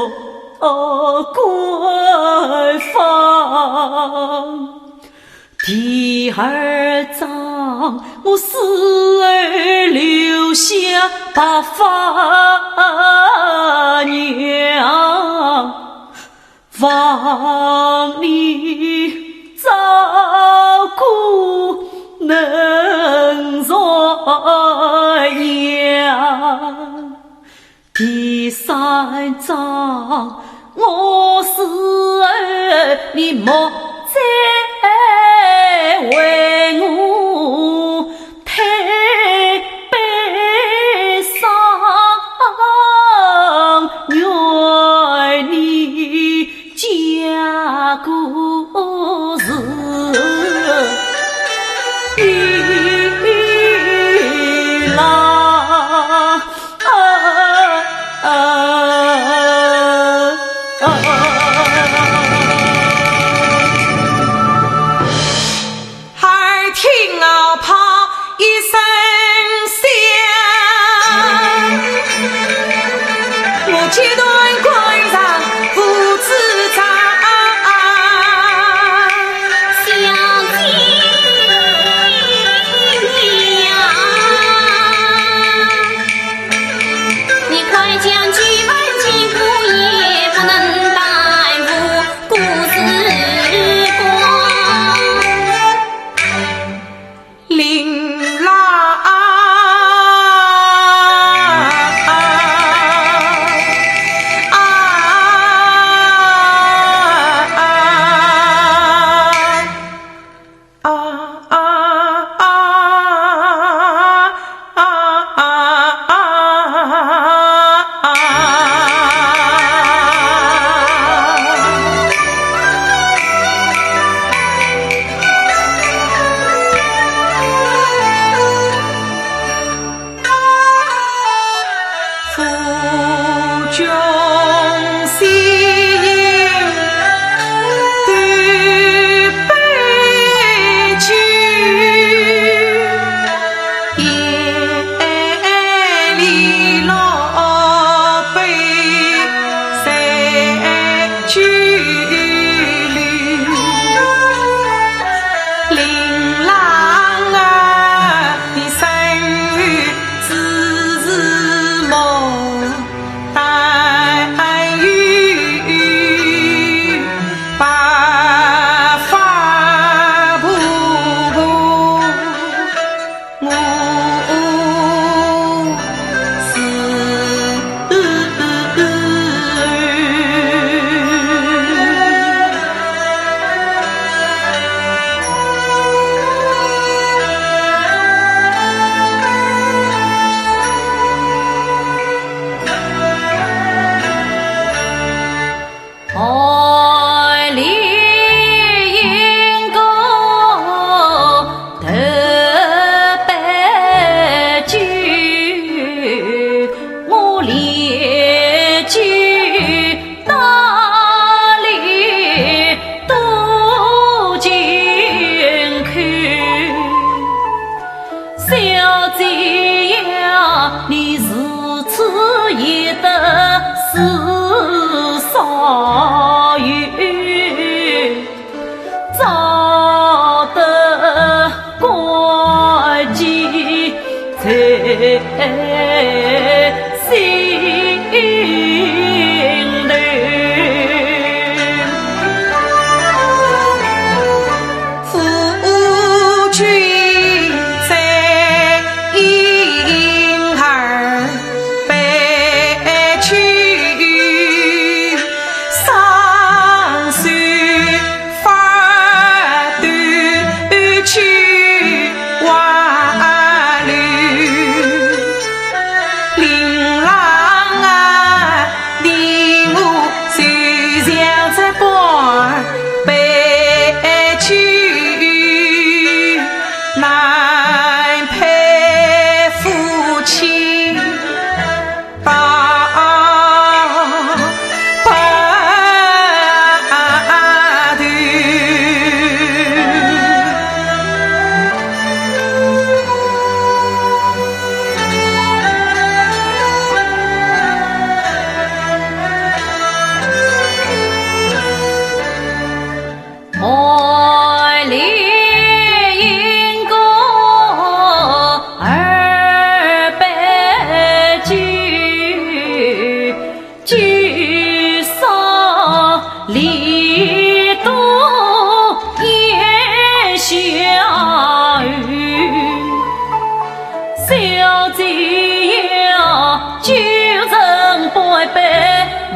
官方。 第二章，我死后留下白发娘，望你照顾能传扬。 第三章，我死后你莫再为我推悲伤，愿你家国事一郎。 耳听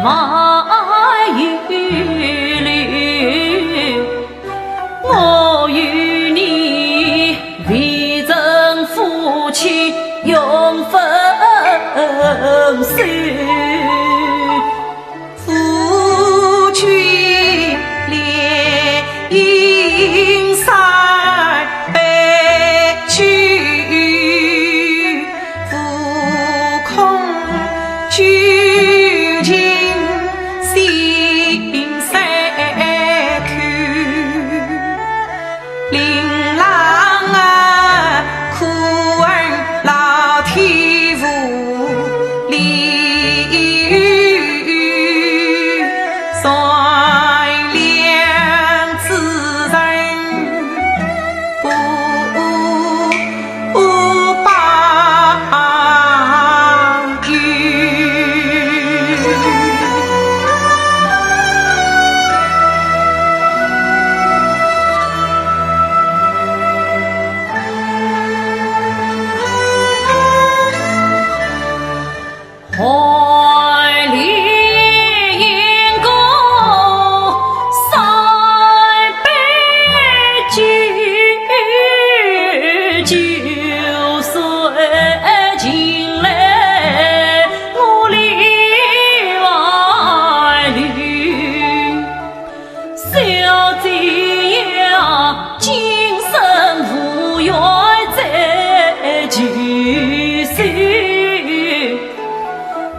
爱与离，我与你未曾夫妻永分手。夫君怜饮三杯酒， 无空举琴心散透。令郎啊，可恨老天无理，善良之人 不报应。小姐呀，今生无缘再聚首，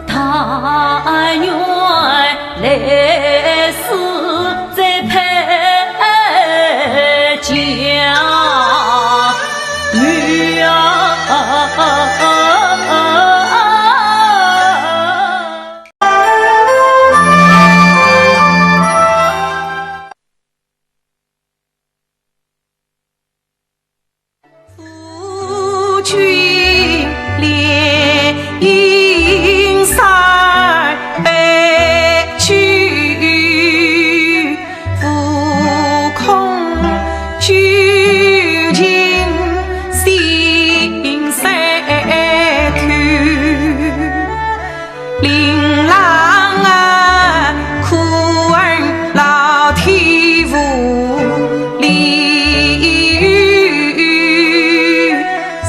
但愿来世再配佳偶啊。 夫君怜饮三杯酒，无空举琴心散透。 令郎啊，可恨老天无理，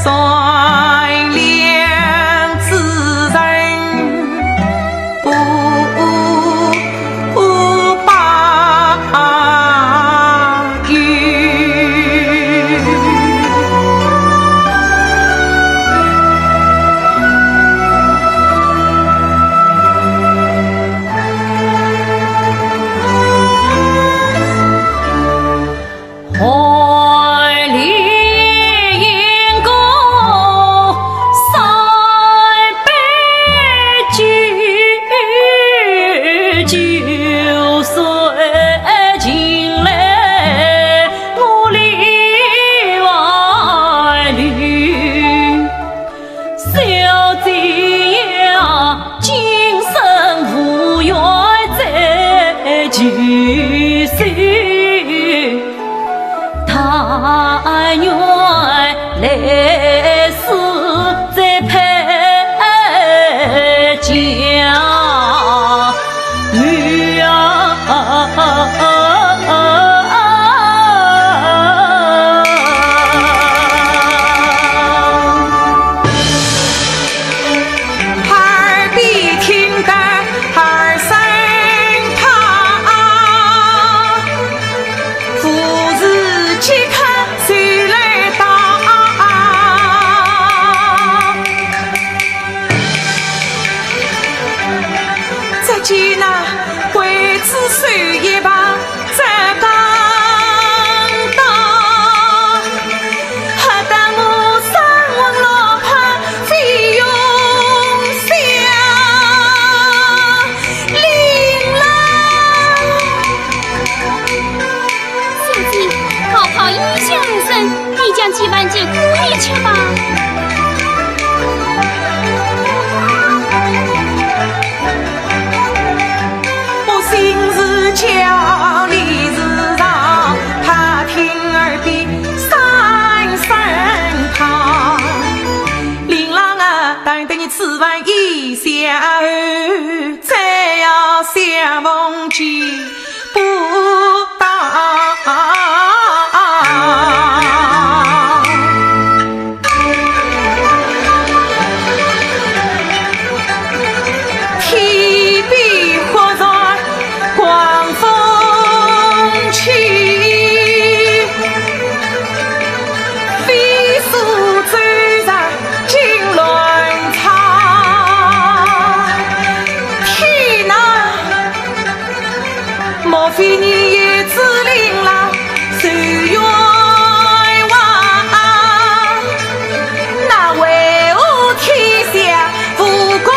善良之人不报应。 小姐呀，今生无缘再聚首，但愿来世再配佳偶啊。 只见那刽子手一旁在讲道，吓得我生魂落魄飞云霄。令郎。小姐，高考已经完成， 你将几碗酒过一吃吧。我心事叫你自上，他听耳边声声唱。令郎啊，等得你此番一笑，再要笑风景不大。天边忽然狂风起，飞速走上金銮舱。天哪！ 莫非你也自领了受冤枉？那为何天下无公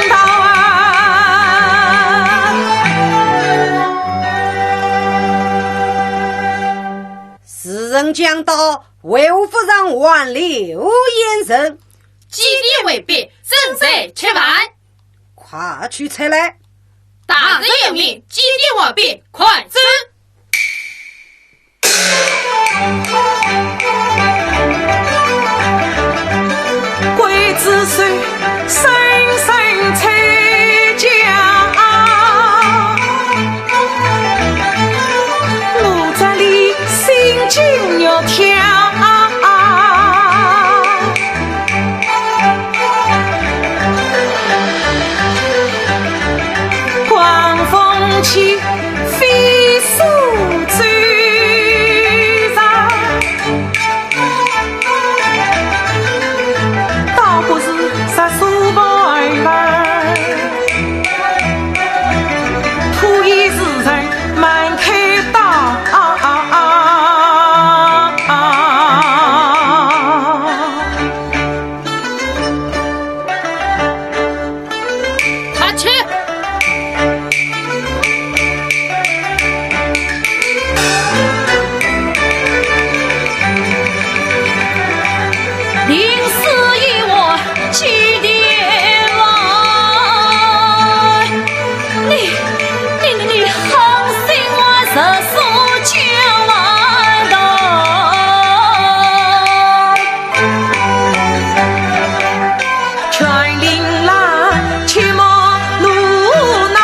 道啊？时辰将到，为何不让挽留言人？祭奠完毕，正在吃饭。 快取菜来。大人有命，祭奠完毕，快走。刽子手声声催叫，我这里心惊肉跳。 狂风起，飞速走上，倒不如杀苏婆儿，拖延时辰慢开刀。 快去！临死以我祭奠完。 你，你，你，你狠心我实说交还道。全令郎切莫怒恼，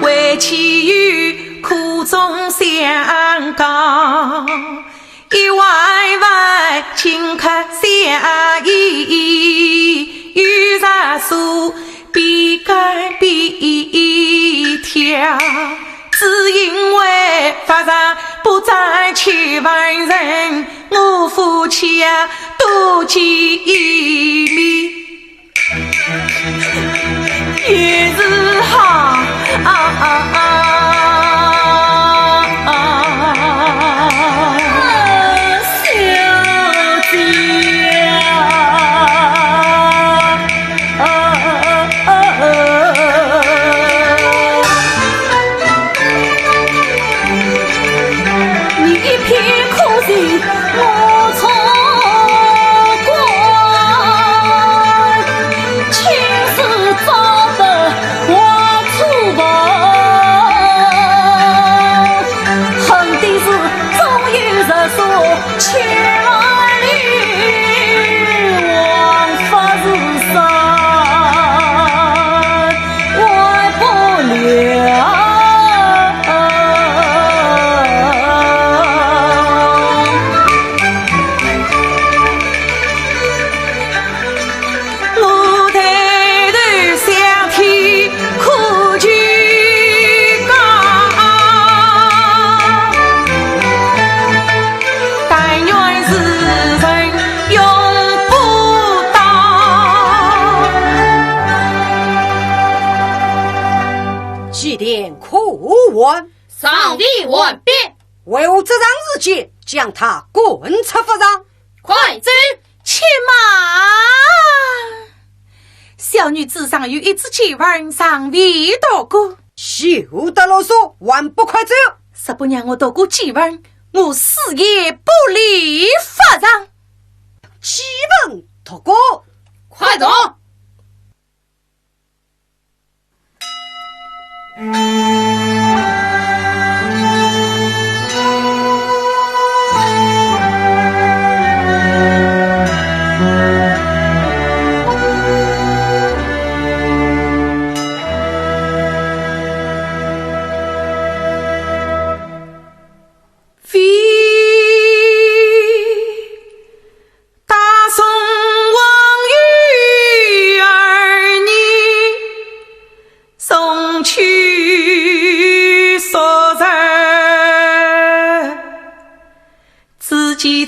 为妻有苦衷相告。 一万万请客相依，有啥事必讲必挑。只因为法场不在千万人，我夫妻呀多见面。 也是好啊，小姐啊。 你一片苦心我错怪，青丝早得我粗暴，恨的是终有日数千万里，枉法如山。 忘不了。我抬头向天苦求告，但愿时辰 永不到。祭奠可完？丧礼完毕。为何这桩事情将他赶出法场？快走！且慢！小女子尚有一支祭文尚未读过。休得啰嗦，还不快走！若不让我读过祭文，我死也不离法场。 祭文读过，快读。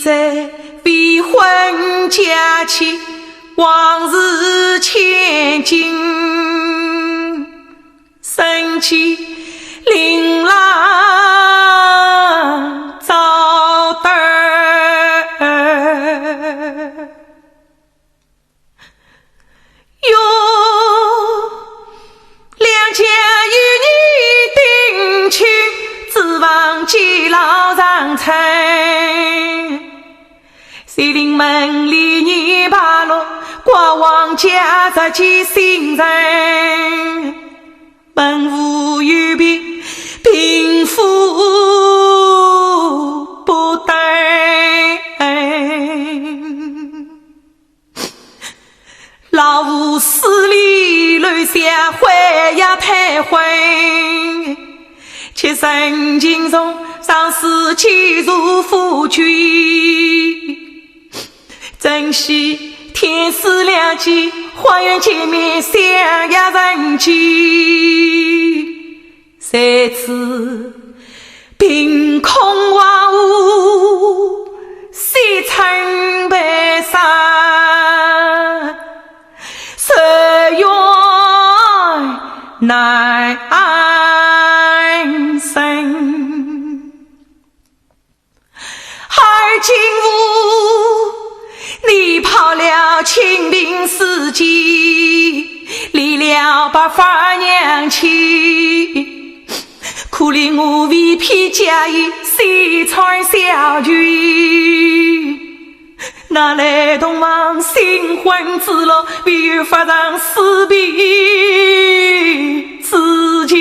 未婚佳期，往事千金，身寄琳琅糟糕。 哟，良家有女定亲，指望芰老长成。谁料门里女败落，寡王家日见新人。门户有别，贫富不登。 老父死里留下悔也退婚，妾身情重，上思寄住夫君。珍惜天赐良机，花园见面相约人间。 谁知凭空画符，写成悲伤，愁怨难伸。 而今无，你抛了清贫世间，离了白发娘亲。可怜我未披佳衣，身穿小裙，哪来同往新婚之乐，唯有发上死别之情。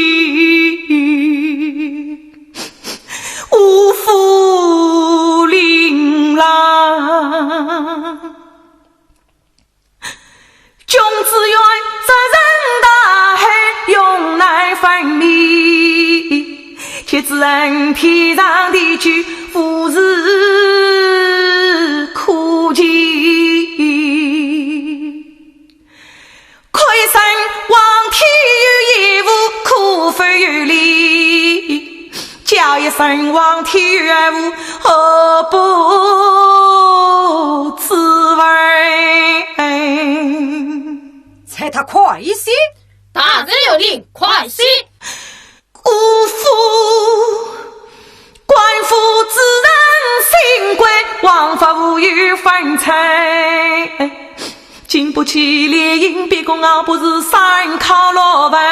无福临郎，君子远，责人大恨，永难分离。且只恨天长地久，无事可期。 哭一声皇天有眼无，可否有理？叫一声皇天有眼无，何不自问？催他快些！大人有令，快些！ 无福，官府之人心贵，枉法无有分寸。经不起烈刑逼供，熬不住三考六问，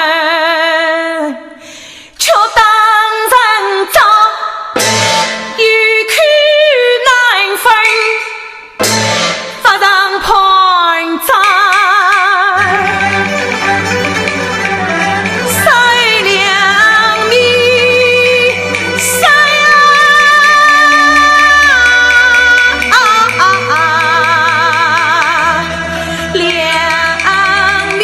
却当场斩，有口难分。 法场判斩，三两米，三两，啊，啊，啊，两米。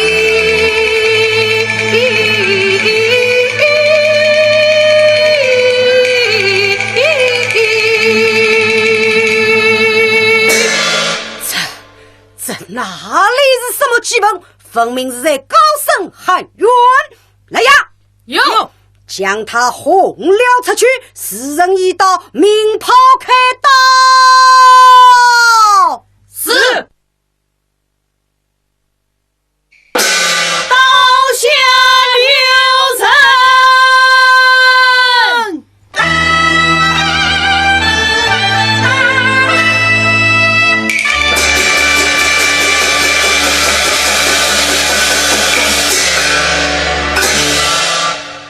这，这哪里是什么祭文？分明是在高声喊冤！来呀！有。将他轰了出去，四人一刀，鸣炮开刀。是。 刀下留人。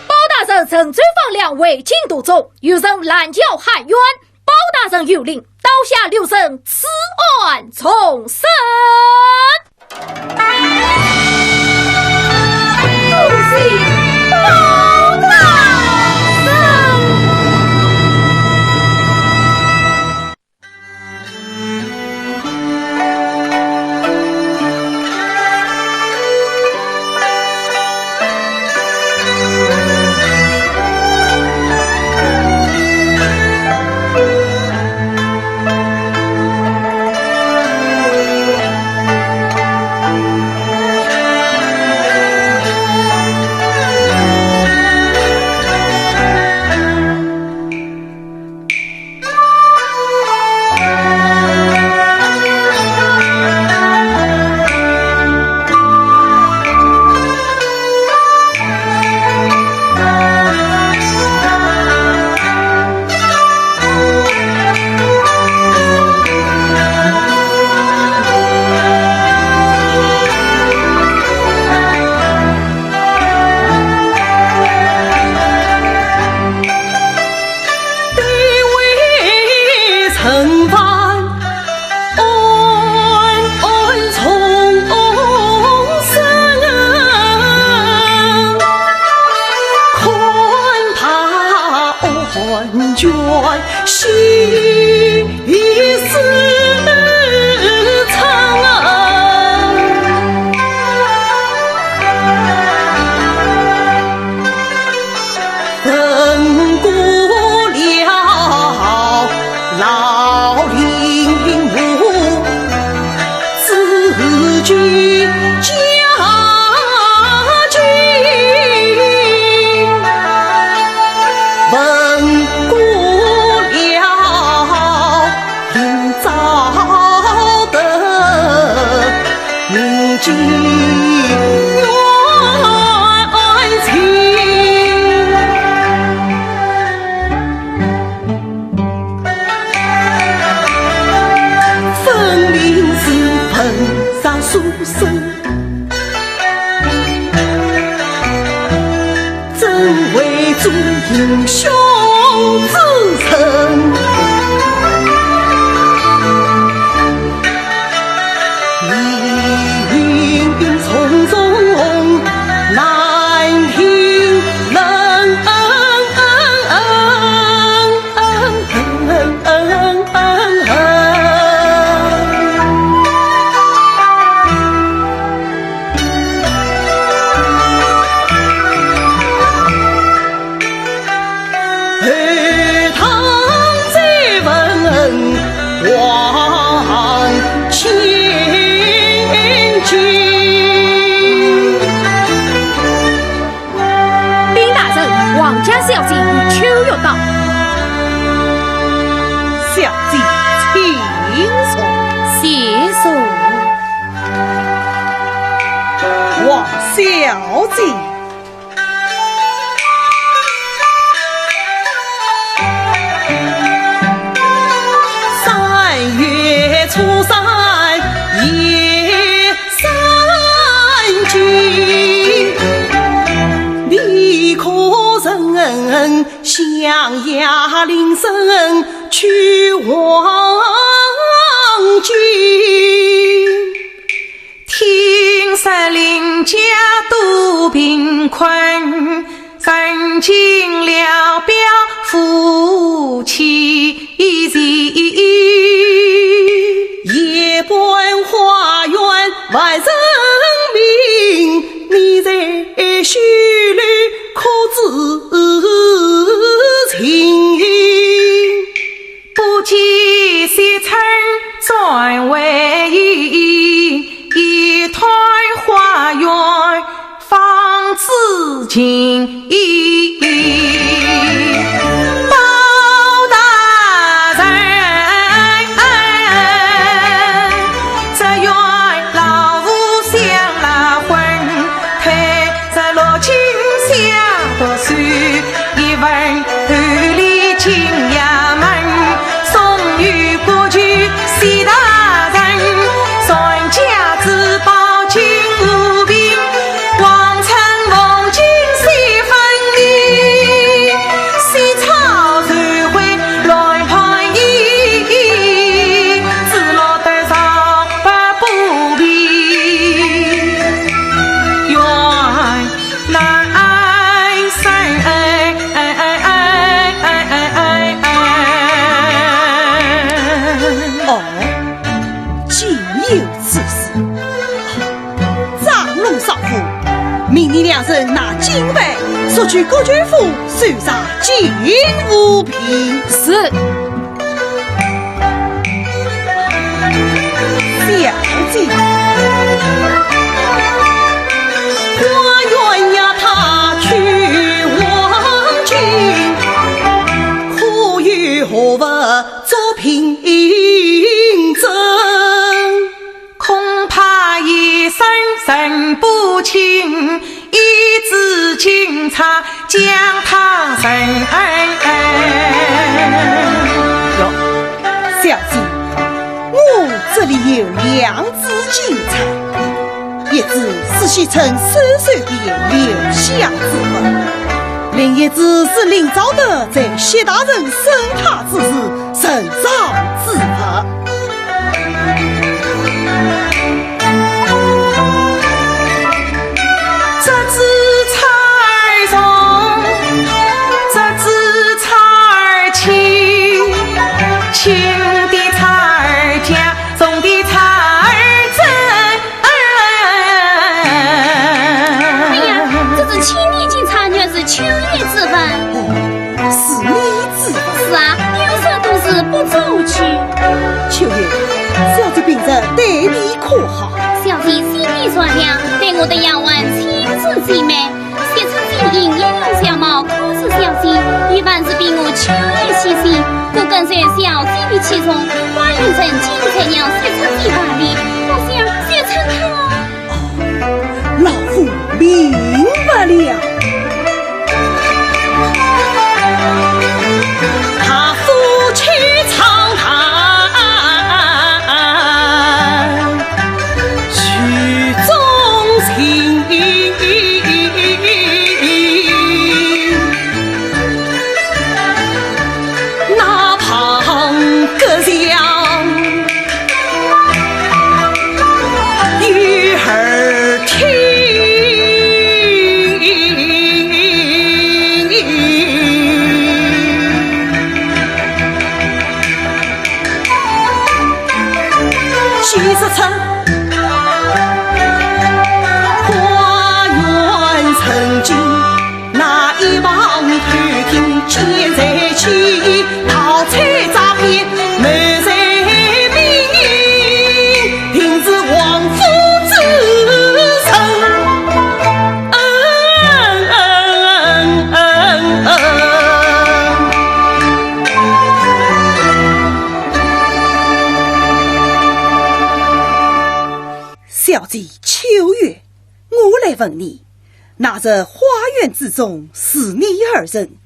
包大人乘舟放粮，回京途中，有人拦轿喊冤， 包大人有令，刀下留人，此案重审。恭喜包大人！ 包情。分明是本杀书生，怎会做英雄之人？ 命运匆匆难听人。后堂再问王千金。禀大人，王家小姐与秋月到。小姐请坐。谢坐。王小姐。 三月初三夜深静，你可曾向夜铃声去望京？ 听说邻家多贫困，曾经聊表夫妻情。夜半花园万人迷，你在须里可知情？ 不见惜春转回头，一叹花园芳自尽。包大人，只愿老夫享乐昏，退 日落尽下读书，一问后里进衙门，送与国舅谢大人，传家之宝金吾瓶，王臣奉敬谢分明，西草传回乱判一，子落得上不平。愿 难生。哦，竟有此事。张龙少府，命你两人拿金牌，速去国舅府搜查金吾瓶。是。 小姐。花园呀，他去望京，可有何物作凭证？恐怕一生认不清， 一支金钗将他认。哟，小姐，我这里有两支金钗，一支是惜春手首的留香之物，另一支是林昭德在谢大人升堂之时 呈上之物。这支钗重，这支钗轻，轻的钗价，重的钗针。 哎呀，这是千年金钗，原是秋月之物。哦，是你之物。是啊，有手都是不足取。秋月，小姐平日待你可好？小姐心地善良，待我的丫鬟亲如姐妹。惜春姐英俊相貌，可是小姐，也还是比我秋月细心。我跟随小姐的器重，花园人尽才让惜春姐打理，不想惜春她大夫去长谈，曲中情。那旁隔墙 与尔听。既说出花园曾经 那一旁偷听见在起，桃彩扎边谋财命，定是王府之人。嗯嗯嗯嗯嗯。小姐秋月， 我来问你，那日花园之中是你二人，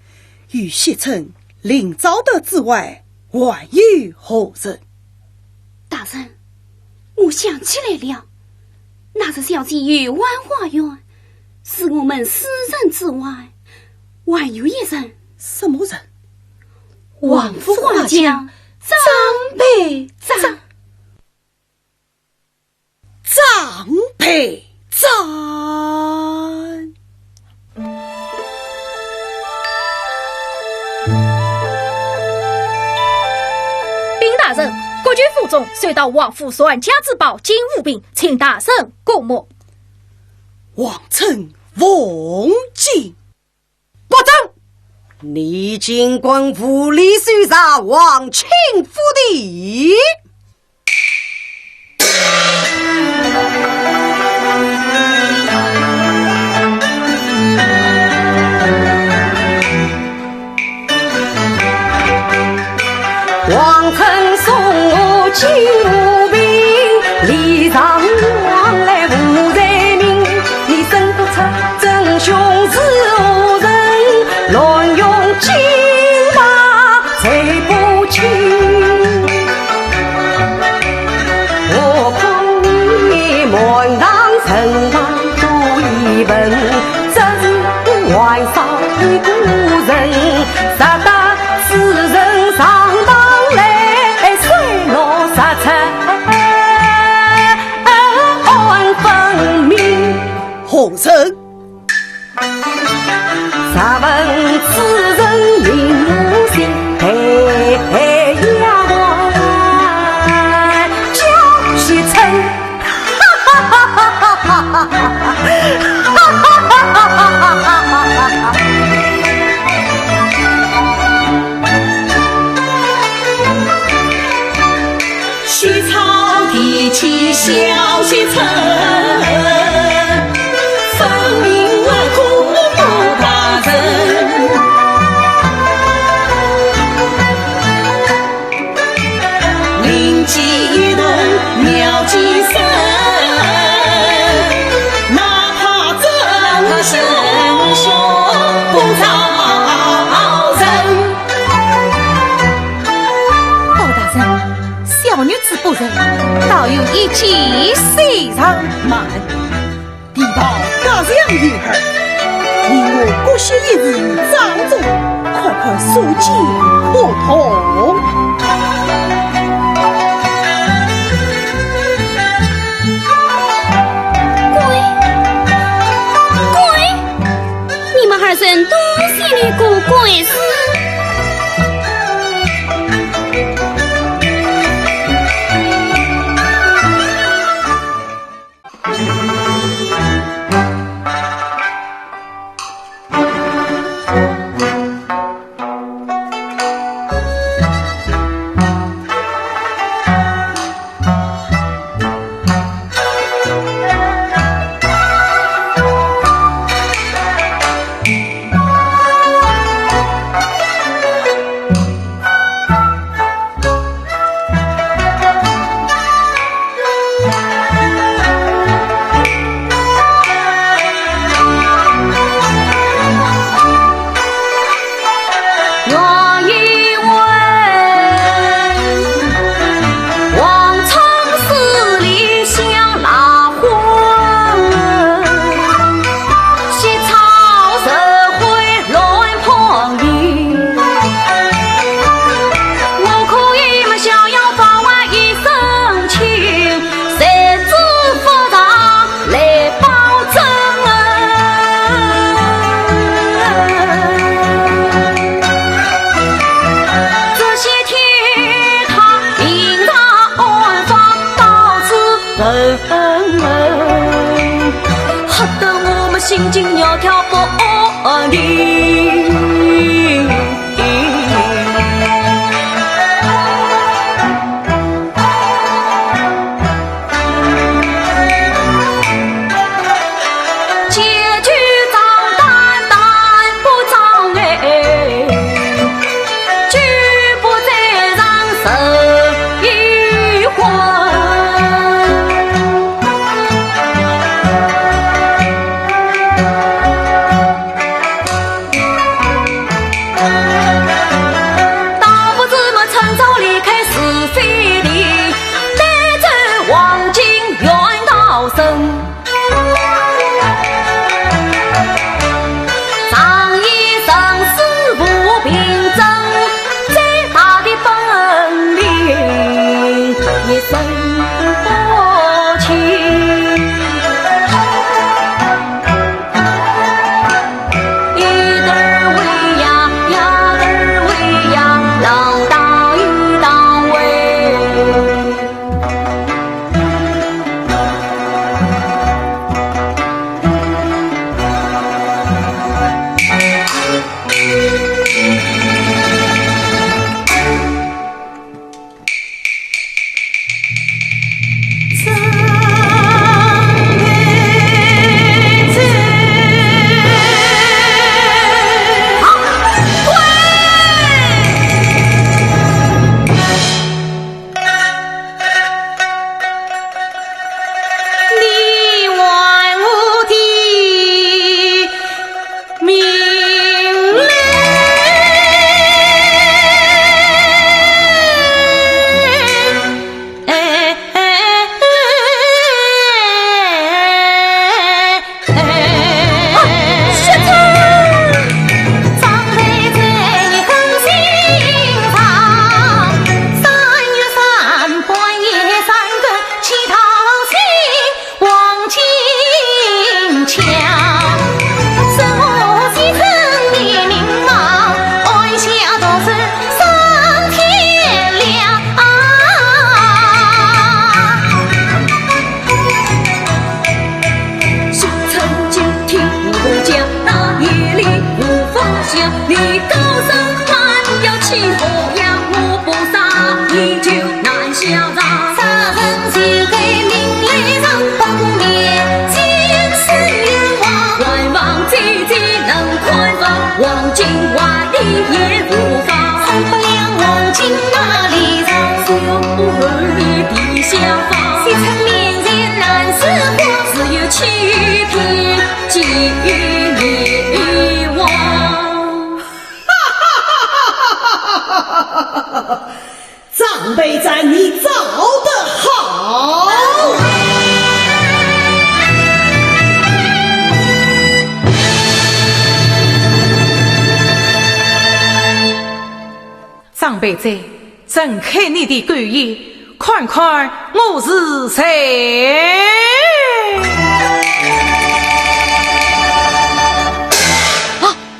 与惜春、林昭德之外，还有何人？大人，我想起来了，那日小姐游玩花园，是我们四人之外，还有一人。什么人？王府花匠张备赞。 张备赞。禀大人，国舅府中搜到王府传家之宝金乌瓶，请大人过目。王臣奉进。 不准！你竟敢无礼搜查王亲府邸！ 王臣送我金乌瓶，礼尚往来无罪名。你认不出真凶是何人，乱用金牌罪不轻。何况你满堂人房多一问，这是 还少一个人，杀得此人上堂来，水落石出，案分明。何人？若问此人名无姓，陪丫鬟叫惜春。 西朝提起小惜春，分明为姑母大人。 灵机一动妙计深，哪怕真凶不招人。包大人，小女子不认，倒有一计虽然。慢。 地保大将有耳，你我各系一词掌中，看看所见可同。鬼，鬼，你们二人都是那个鬼子。 大斤斤窈窕不安定。结局张胆胆不张哎，举步再上十一回。 倒不如么趁早离开是非地，带走黄金远逃生。常言生死无凭证，再大的本领一生不勤。 一头儿喂呀，一头儿喂呀，老大一档喂。 你还我的 命嘞。啊，学生！长辈在你跟前上，三月三半夜三更起堂去。 黄金枪，是我先生的名望，按下毒手上天亮。 长辈在，你找得好。长辈在，睁开你的狗眼，看看我是谁。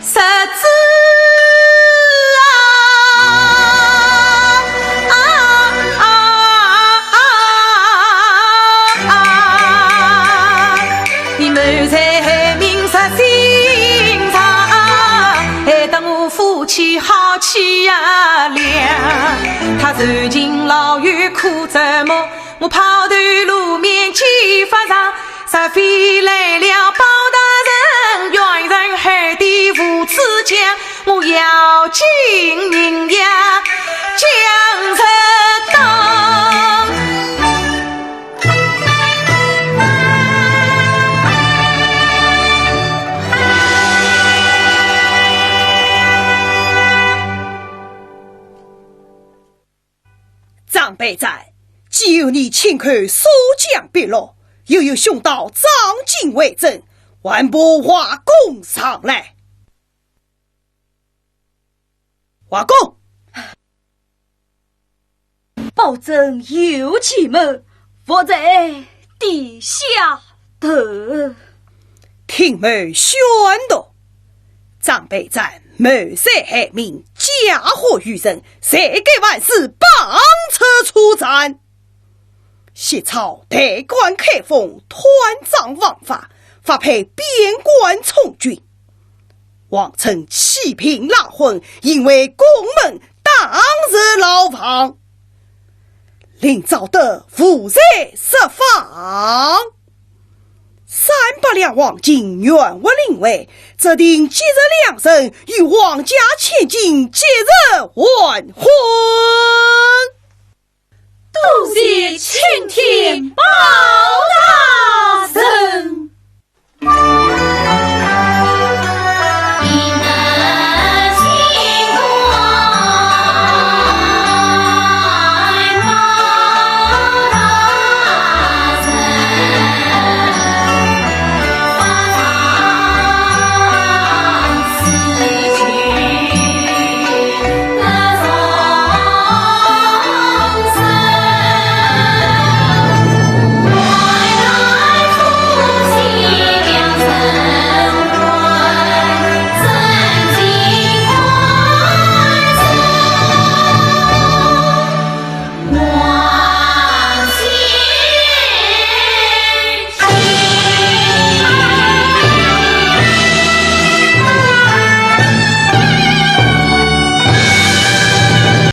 十子啊，啊，啊，啊，你谋财害命十心肠，害得我夫妻好气呀凉。他受尽牢狱苦折磨， 我抛头露面见法场，若非来了包大人，冤人害得父子僵，我要金银呀，将出当。长辈在，既有你亲口所讲笔录，又有兄道张进为证，还不画供上来。画供！包拯有其谋，伏在地下。 头。听某宣读，张备赞谋财害命，嫁祸于人，罪该万死，绑车处斩。昔朝代官开封，断章枉法，发配边关充军。王琛起兵拉婚，因为宫门打入牢房。林昭德无罪释放。三百两黄金原物领回，责定吉日良辰与王家千金吉日完婚。多谢青天包大人。